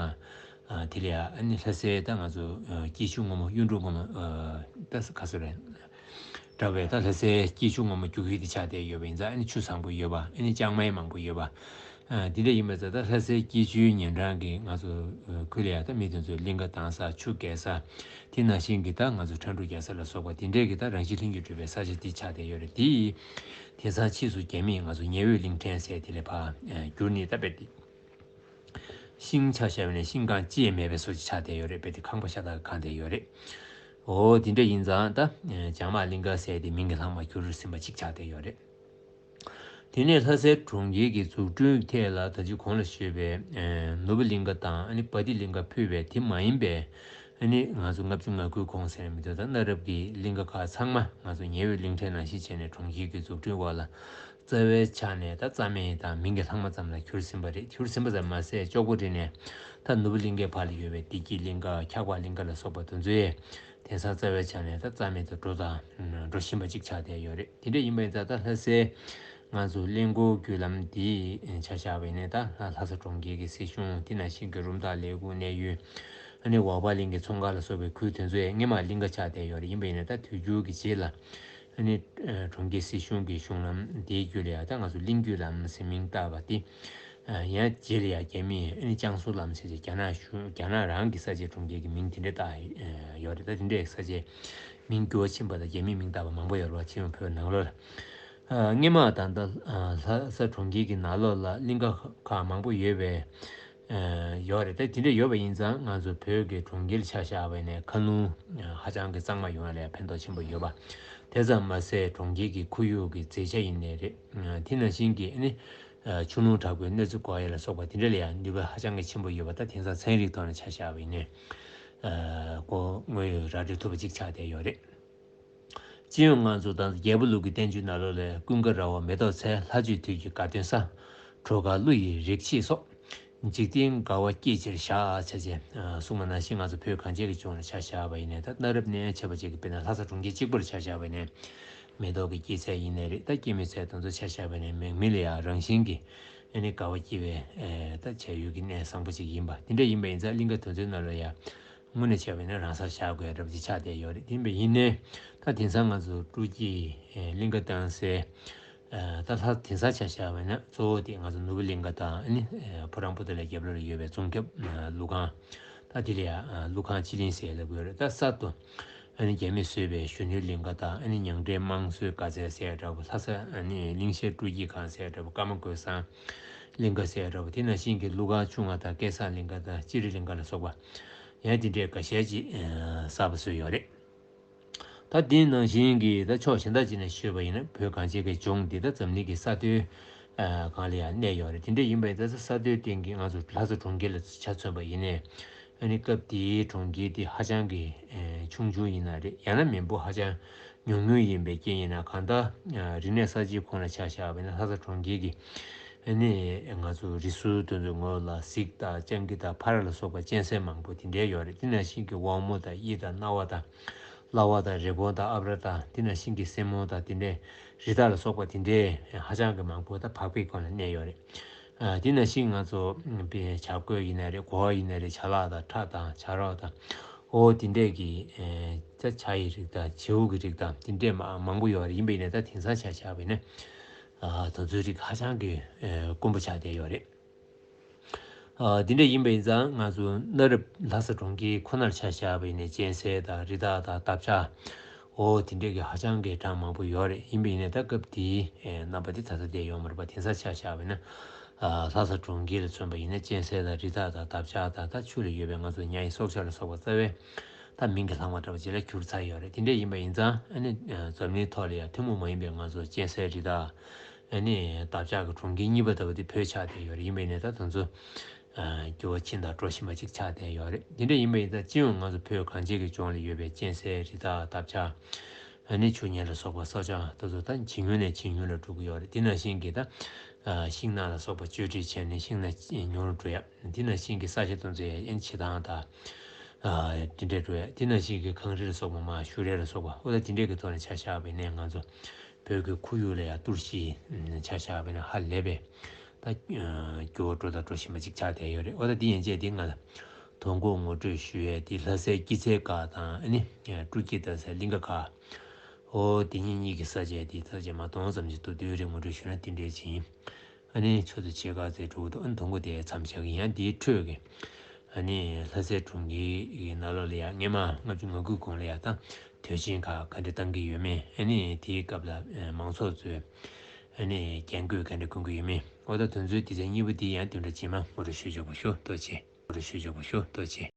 དེ་ལ་ཡང་ཨ་ནི་ལྷ་སའི་ད་ང་ཚོ་སྐྱིད་ཆུ་སྔོན་མོ་གཡུ་འབྲུག་སྔོན་མོ་ད་ག་ཚོད་རེད། འདྲ་བའི་ད་ལྷ་སའི་སྐྱིད་ཆུ་སྔོན་མོ་རྒྱུག་ཡུལ་དེ་ཆགས་བསྡད་ཡོད་པ་ཡིན་ཙང་ཨ་ནི་ཆུ་བཟང་པོ་ཡོད་པ། ཨ་ནི་ལྕང་མའི་མང་པོ་ཡོད་པ། ཨ་དེ་འདྲ་ཡིན་པ་ཙང་ད་ལྷ་སའི་སྐྱིད་ཆུའི་ཉེ་འགྲམ་གྱི་ང་ཚོ་ཁུལ་ལ་ཡང་ད་མི་དེ་ཚོས་གླིང་ག་བཏང་ས་ཆུ་བརྒལ་ས། དེ་ནང་བཞིན་གྱི་ད་ང་ཚོ་ཁྲ་འབྲུག་རྒྱག་ས་ལ་སོགས་པ་དེ་འདྲས་ཀྱི་ད་རང་བཞིན་ལྷུན་གྱིས་གྲུབ་པའི་ས་ཆ་དེ་ཆགས་བསྡད་ཡོད་རེད། དེ་ཡིས་དེང་སང་ཕྱིས་སུ་རྒྱ་མིས་ང་ཚོ་ཉི་འོད་གླིང་ཕྲན་ཟེར་དེ་ལས་ཕར་བསྒྱུར་ནས་ད་དཔེ་དེ། ཤིང་ཆ་བཞག་པ་ནས་ཤིང་རྐང་གཅིག་ཡང་མེད་པའི་བཟོ་ཅིག་ཆགས་བསྡད་ཡོད་རེད། དཔེ་དེ་ཁང་པ་ཤ་སྟག་གང་བསྡད་ཡོད་རེད། འོ་དེ་འདྲ་ཡིན་ཙང་ད་བྱང་མ་གླིང་ག་ཟེར་དེ་མིང་གི་ལྷག་མ་གྱུར་ཟིན་པ་ཅིག་ཆགས་བསྡད་ཡོད་རེད། དེ་ནས་ལྷ་སའི་གྲོང་ཁྱེར་གྱི་འཛུགས་སྐྲུན་ཐད་ལ་ད་ཅི་གོང་ལ་ཞུས་པའི་ནོར་བུ་གླིང་ག་དང་ཨ་ནི་བ་ཏི་གླིང་ག་ཕུད་པའི་དེ་མ་ཡིན་པའི་ཨ་ནི་ང་ཚོ་ལྔ་བཅུ་ང་དགུའི་གོང་ཟེར་མི་འདུག་ད་གནའ་རབས་ཀྱི་གླིང་ག་ཁག་ཚང་མ་ང་ཚོ་ཉེ་བའི་གླིང་ཕྲན་ནང་བཞིན་བྱས་ནས་གྲོང་ཁྱེར་གྱི་འཛུགས་སྐྲུན་འོག་ལ། རྩ་བའི་ཆ་ནས་ད་རྩ་མེད་དང་མིང་གི་ལྷག་མ་ཙམ་ལ་གྱུར་ཟིན་པ་རེད། གྱུར་ཟིན་པ་ཙམ་མ་ཟད་ལྕོག་པོ་རི་ནས་ད་ནོར་བུ་གླིང་གའི་བར་ལ་ཡོད་པའི་བདེ་སྐྱིད་གླིང་ག་འཁྱག་པ་གླིང་ག་ལ་སོགས་པ་དེ་ཚོའི་དེང་སང་རྩ་བའི་ཆ་ནས་ད་རྩ་མེད་དུ་འགྲོ་དང་འགྲོ་བཞིན་པ་ཅིག་ཆགས་བསྡད་ཡོད་རེད། དེ་འདྲ་ཡིན་པ་ཡིན་ཙང་ད་ལྷ་སའི་ང་ཚོ་གླིང་སྐོར་བརྒྱུད་ལམ་འདི་ཆ་བཞག་པ་ཡིན་ན་ད་ལྷ་ས་གྲོང་ཁྱེར་གྱི་སྲིད་གཞུང་དེ་ནང་བཞིན་གྱི་རུམ་བཏགས་ལས་ཁུངས་གནས་ཡུལ་ཨ་ནི་འོག་པ་གླིང་གི་ཚོང་ཁང་ལ་སོགས་པའི་ཁུལ་དེ་ཚོ་ཡང་སྔོན་མ་གླིང་ག་ཆགས་བསྡད་ཡོད་རེད། ཡིན་པ་ཡིན་ན་ད་དུས་འགྱུར་གྱི་རྗེས་ལ། ཨ་ནི་གྲོང་ཁྱེར་སྲིད་གཞུང་གི་གཞུང་ལམ་དེའི་བརྒྱུད་ལ་ཡང་ད་ང་ཚོ་གླིང་རྒྱུད་ལམ་ཟེར་མིང་བཏགས་པ་དེ། ཡང་རྗེས་ལ་ཡང་རྒྱ་མིས་ཨ་ནི་ལྕང་སོ་ལམ་ཟེར་ཏེ་རྒྱ་ནག་གཞུང་རྒྱ་ནག་རང་གི་ས་ཆའི་གྲོང་ཁྱེར་གྱི་མིང་དེ་འདྲ་བཏགས་ཡོད་རེད། ད་དེ་འདྲའི་ས་ཆའི་མིང་འགྱུར་བ་ཕྱིན་པ་དང་རྒྱ་མིས་མིང་བཏགས་པ་མང་པོ་ཡོད་རེད་བ། ཕྱི་ཡོང་བོད་ནང་ལོགས་ལ། སྔོན་མ་ད་ལྟ་ལྷ་ས་གྲོང་ཁྱེར་གྱི་ནང་ལོགས་ལ་གླིང་ག་ཁག་མང་པོ་ཡོད་པའི། ཡོད་རེད། ད་དེ་འདྲ་ཡོད་པ་ཡིན་ཙང་ང་ཚོ་བོད་ཀྱི་གྲོང་ཁྱེར་ཆ་བཞག་པ་ཡིན་ན་མཁའ་རླུང་ཧ་ཅང་གི་གཙང་མ་ཡོང་ཡ་ལ་ཕན་ཐོགས་ཆེན་པོ་ཡོད་པ། དེ་ཙམ་མ་ཟད་གྲོང་ཁྱེར་གྱི་ཁོར་ཡུག་གི་མཛེས་ཆ་ཡིན་ནའི་རེད། དེ་ནང་བཞིན་གྱི་ཨ་ནི་ཆུ་རླུང་དྲག་པོའི་གནོད་འཚེ་འགོག་ཡ་ལ་སོགས་པ་དེ་འདྲ་ལ་ཡང་ནུས་པ་ཧ་ཅང་གི་ཆེན་པོ་ཡོད་པ། ད་དེང་སང་ཚན་རིག་ཐོག་ནས་ཆ་བཞག་པ་ཡིན་ན་ཨ་ཁོ་དངོས་ཡོད་ར་སྤྲོད་ཐུབ་པ་ཅིག་ཆགས་བསྡད་ཡོད་རེད། སྤྱི་ཡོངས་ང་ཚོ་དང་རྒྱལ་པོ་ལུགས་ཀྱི་བསྟན་བཅོས་ནང་ལོགས་ལས་ཀུན་དགའ་ར་བ་མེ་ཏོག་ཚལ། ལྷ་ཆོས་དུས་ཀྱི་དགའ་སྟོན་ས། གྲོ་ག་ཀླུ་ཡི་རིག་བྱེད་སོགས། འཇིག་རྟེན་དགའ་བ་བསྐྱེད་ཕྱིར་བཞག་བྱས་ཅེས་གསུངས་པ་ནང་བཞིན་ང་ཚོ་བོད་གངས་ཅན་གྱི་ལྗོངས་ལ་ཆ་བཞག་པ་ཡིན་ནའི་ད་གནའ་རབས་གནས་ཡང་ཆེ་བ་ཅིག་གི་དཔེར་ན་ལྷ་ས་གྲོང་ཁྱེར་གཅིག་པུར་ཆ་བཞག་པ་ཡིན་ནའི་མེ་ཏོག་གི་སྐྱེད་ཚལ་ཡིན་ནའི་རེད། ད་སྐྱེད་མོས་ཚལ་དེ་ཚོ་ཆ་བཞག་པ་ཡིན་ནའི་མིག་མི་ལ་ཡང་རང་བཞིན་གྱིས་ཨ་ནི་དགའ་བ་སྐྱེ་བའི་ད་བྱ་ཡུལ་གྱི་གནས་བཟང་པོ་ཅིག་ཡིན་པ་དེ་འདྲ་ཡིན་པ་ཡིན་ཙང་གླིང་ག་དེ་ཚོའི་ནང་ལ་ཡང་། དངོས་གནས་བྱས་པ་ཡིན་ན་རང་སར་བཞག་དགོས་རབས་ཅིག་ཆགས་བསྡད་ཡོད་རེད། དེ་ཡིན་པ་ཡིན་ནའི་ད་དེང་སང་ང་ཚོ་སྤྲོ་སྐྱིད་གླིང་ག་བཏང་སའི་ད་ལྷ་དེང་སང་ཆ་བཞག་པ་ཡིན་ན་གཙོ་བོ་དེ་ང་ཚོ་ནོར་བུ་གླིང་ག་དང་ཨ་ནི་ཕོ་བྲང་པོ་ཏཱ་ལའི་རྒྱབ་ལོགས་ལ་ཡོད་པའི་རྫོང་ཁྱབ་ལུ་ཁང་ད་དེ་ལ་ཡང་ལུ་ཁང་ཆི་ལིང་ཟེར་ལབ་ཀྱི་ཡོད་རེད། ད་གསར་དུ་ཨ་ནི་རྒྱ་མིས་བཟོས་པའི་གཞོན་ནུའི་གླིང་ག་དང་ཨ་ནི་ཉང་བྲན་དམངས་གཙོའི་དགའ་ཚལ་ཟེར་འདྲ་པོ། ལྷ་ས་ཨ་ནི་གླིང་ཤར་སྤྲོ་སྐྱིད་ཁང་ཟེར་འདྲ་པོ། ཀརྨ་སྒོས་བཟང་གླིང་ག་ཟེར་འདྲ་པོ། དེ་ནང་བཞིན་གྱི་ཀླུ་མཁར་ཆུ་མངའ་ཐང་སྐལ་བཟང་གླིང་ག་དང་སྤྱི་རི་གླིང་ག་ལ་སོགས་པ་ཡང་དེ་འདྲའི་འགའ་ཤས་ཅིག་གསར་པ་བཟོས་ཡོད་རེད། ད་དེ་ནང་བཞིན་གྱི་ད་ཕྱོགས་གཞན་དག་ཅིག་ནས་ཤོད་པ་ཡིན་ན། བོད་གངས་ཅན་གྱི་ལྗོངས་འདི་ད་འཛམ་གླིང་གི་ས་མཐོའི་ཨ་སྒང་ལ་ཡང་གནས་ཡོད་རེད། དེ་འདྲ་ཡིན་པ་ཡིན་ཙང་ས་མཐོའི་སྟེང་གི་ང་ཚོ་ལྷ་ས་གྲོང་ཁྱེར་ལ་ཆ་མཚོན་པ་ཡིན་ནའི། ཨ་ནི་སྐབས་དེའི་གྲོང་ཁྱེར་དེ་ཧ་ཅང་གི་ཨེ་ཆུང་ཆུང་ཡིན་ན་རེད། ཡང་ན་མི་འབོར་ཧ་ཅང་ཉུང་ཉུང་ཡིན་པའི་རྐྱེན་ཡིན་ན། གང་ལྟར་ཨ་རིག་གནས་གསར་བརྗེའི་གོང་ལ་ཆ་བཞག་པ་ཡིན་ན། ལྷ་ས་གྲོང་ཁྱེར་གྱི་ཨ་ནི་ང་ཚོ་རི་སུལ་དེ་ཚོའི་ངོས་ལ་གཟིག་དང་སྤྱང་ཀི་དང་ཕ་ར་ལ་སོགས་པ་གཅན་གཟན་མང་པོ་དེ་འདྲའི་ཡོད་རེད། དེ་ནང་བཞིན་གྱི་དབང་མོ་དང་གཡི་དང་གནའ་བ་དང་གླ་བ་དང་རི་བོང་དང་ཨ་བྲ་དང་། དེ་ནང་བཞིན་གྱི་སྲིན་མོ་དང་དེ་འདྲའི་རི་དྭགས་ལ་སོགས་པ་དེ་འདྲའི་ཧ་ཅང་གི་མང་པོ་ད་བག་ཕེབས་སྒང་ལ་གནས་ཡོད་རེད། ཨ་དེ་ནང་བཞིན་ང་ཚོ་བྱ་རྒོད་ཡིན་ན་རེད། གོ་བ་ཡིན་ན་རེད། བྱ་གླག་དང་ཁྲ་དང་བྱ་རོག་དང་། ཨོ་དེ་འདྲས་ཀྱི་ཨེ་ད་བྱ་ཡི་རིགས་དང་བྱིའུ་གི་རིགས་དང་དེ་འདྲས་མ་མང་པོ་ཡོད་རེད། ཡིན་པ་ཡིན་ནའི་ད་དེང་སང་ཆ་བཞག་པ་ཡིན་ན་ཨ་དེ་ཚོའི་རིགས་ཧ་ཅང་གི་ཨེ་དཀོན་པོ་ཆགས་བསྡད་ཡོད་རེད། ཨ་དེ་འདྲས་ཡིན་པ་ཡིན་ཙང་ང་ཚོ་གནའ་རབས་ལྷ་ས་གྲོང་ཁྱེར་ཁོ་ནར་ཆ་བཞག་པ་ཡིན་ན་གཅན་གཟན་དང་རི་དྭགས་དང་འདབ་ཆགས། ཨོ་དེ་འདྲས་ཀྱི་ཧ་ཅང་གི་གྲངས་མང་པོ་ཡོད་རེད། ཡིན་པ་ཡིན་ནའི་ད་སྐབས་དེའི་ཨེ་རྣམ་པ་དེ་ད་ལྟ་བསྡད་ཡོད་མ་རེད་པ། དེང་སང་ཆ་བཞག་པ་ཡིན་ན་ཨ་ལྷ་ས་གྲོང་ཁྱེར་ལ་མཚོན་པ་ཡིན་ན་གཅན་གཟན་དང་རི་དྭགས་དང་འདབ་ཆགས་དང་། ད་ཆུ་ལ་ཡོད་པའི་ང་ཚོ་ཉ་ཡི་སྲོག་ཆགས་ལ་སོགས་པ་རྩ་བའི་ད་མིང་གི་ལྷག་མ་འདྲ་པོ་ཅིག་ལ་གྱུར་ཚར་ཡོད་རེད། དེ་འདྲས་ཡིན་པ་ཡིན་ཙང་ཨ་ནི་ཨ་འཛམ་གླིང་ཐོག་ལ་ཡང་ཐུན་མོང་མ་ཡིན་པའི་ང་ཚོ་གཅན་གཟན་རི་དྭགས་ཨ་ནི་འདབ་ཆགས་ཀྱི་གྲོང་ཁྱེར་གཉིས་པ་ལྟ་བུ་དེ་བོད་ཆགས་བསྡད་ཡོད་རེད། ཡིན་པ་ཡིན་ནའི་ད་དེ་ཚོ་ཨ་འགྱུར་བ་ཕྱིན་དང་འགྲོ་བཞིན་པ་ཅིག་ཆགས་བསྡད་ཡོད་རེད། དེ་འདྲ་ཡིན་པ་ཡིན་ཙང་སྤྱི་ཡོངས་ང་ཚོ་བོད་གངས་ཅན་གྱི་ལྗོངས་ལ་ཡོད་པའི་གཅན་གཟན་རི་དྭགས་འདབ་ཆགས་ཨ་ནི་ཆུ་གཉན་ལ་སོགས་པ་སྲོག་ཆགས་དེ་ཚོ་ད་ཇེ་ཉུང་ནས་ཇེ་ཉུང་ལ་འགྲོ་གི་ཡོད་རེད། དེ་ནང་བཞིན་གྱི་ད་ཨ་ཤིང་ནགས་ལ་སོགས་པ་གཅོད་འབྲེག་བྱས་ནས་ཤིང་ནགས་ཉུང་རུ་འགྲོ་ཡ། དེ་ནང་བཞིན་གྱི་ས་ཆ་དེ་ཚོ་ཡང་ཡན་ཆད་དང་ད་ཨ་དེ་འདྲས་འགྲོ་ཡ། དེ་ནང་བཞིན་གྱི་གངས་རི་ལ་སོགས་པ་མར་ཤུ་རལ་ལ་སོགས་པ། ཨོ་ད་དེ་འདྲས་ཀྱི་ཐོག་ནས་ཆ་བཞག་པ་ཡིན་ན་ང་ཚོ་བོད་ཀྱི་ཁོར་ཡུག་ལ་ཡང་གཏོར་བཤིག་ཆ་བཞག་པ་ཡིན་ན་ཧ་ལས་པའི་ད་འགྱུར་བ་འགྲོ་དང་འགྲོ་བཞིན་པ་ཅིག་ཆགས་བསྡད་ཡོད་རེད། ཨོ་ད་དེ་ཡན་ཆད་དེ་ང་ལ་དོ་དགོང་ངོ་སྤྲོད་ཞུ་ཡས་དེ་ལྷ་སའི་སྐྱིད་ཚལ་སྒར་དང་། ཨ་ནི་སྤྲོ་སྐྱིད་ལྟ་སའི་གླིང་ག་སྒར། ཨོ་དེ་གཉིས་གཉིས་ཀྱི་ས་ཆ་དེ་ས་ཆ་མ་གཏོང་ཙམ་ཅིག་ཏུ་དུས་རིང་ངོ་སྤྲོད་ཞུ་ན་དེ་འདྲས་ཅིག་ཡིན། ཨ་ནི་ཆུ་ཚོད་ཕྱེད་ཀ་ཙམ་འགྲོ་གི་འདུག་ཨ་ནི་དོ་དགོང་དེ་མཚམས་བཞག་གི་ཡིན། ཡང་དེའི་འཕྲོས་ཀྱི་ཨ་ནི་ལྷ་སའི་གྲོང་ཁྱེར་གྱི་ནང་ལོགས་ལ་ཡང་སྔོན་མ་ལྔ་བཅུ་ང་དགུའི་གོང་ལ་ཡང་ད་དུས་ཆེན་ཁག་ག་འདྲ་བཏང་གི་ཡོད་མེད། ཨ་ནི་དེའི་སྐབས་ལ་ཨ་མང་ཚོགས་ཚོས་ཨ་ནི་རྒྱན་གོས་ག་འདྲ་གོན་གི་ཡོད་མེད། ཨོ་ད་དེ་ཚོའི་དེ་ཚོའི་གཉིས་པོ་དེ་ཡང་དེ་འདྲ་རྗེས་མ་ངོ་སྤྲོད་ཞུས་ཆོག་པ་ཞུ། ཐུགས་རྗེ་ཆེ། ངོ་སྤྲོད་ཞུས་ཆོག་པ་ཞུ། ཐུགས་རྗེ་ཆེ།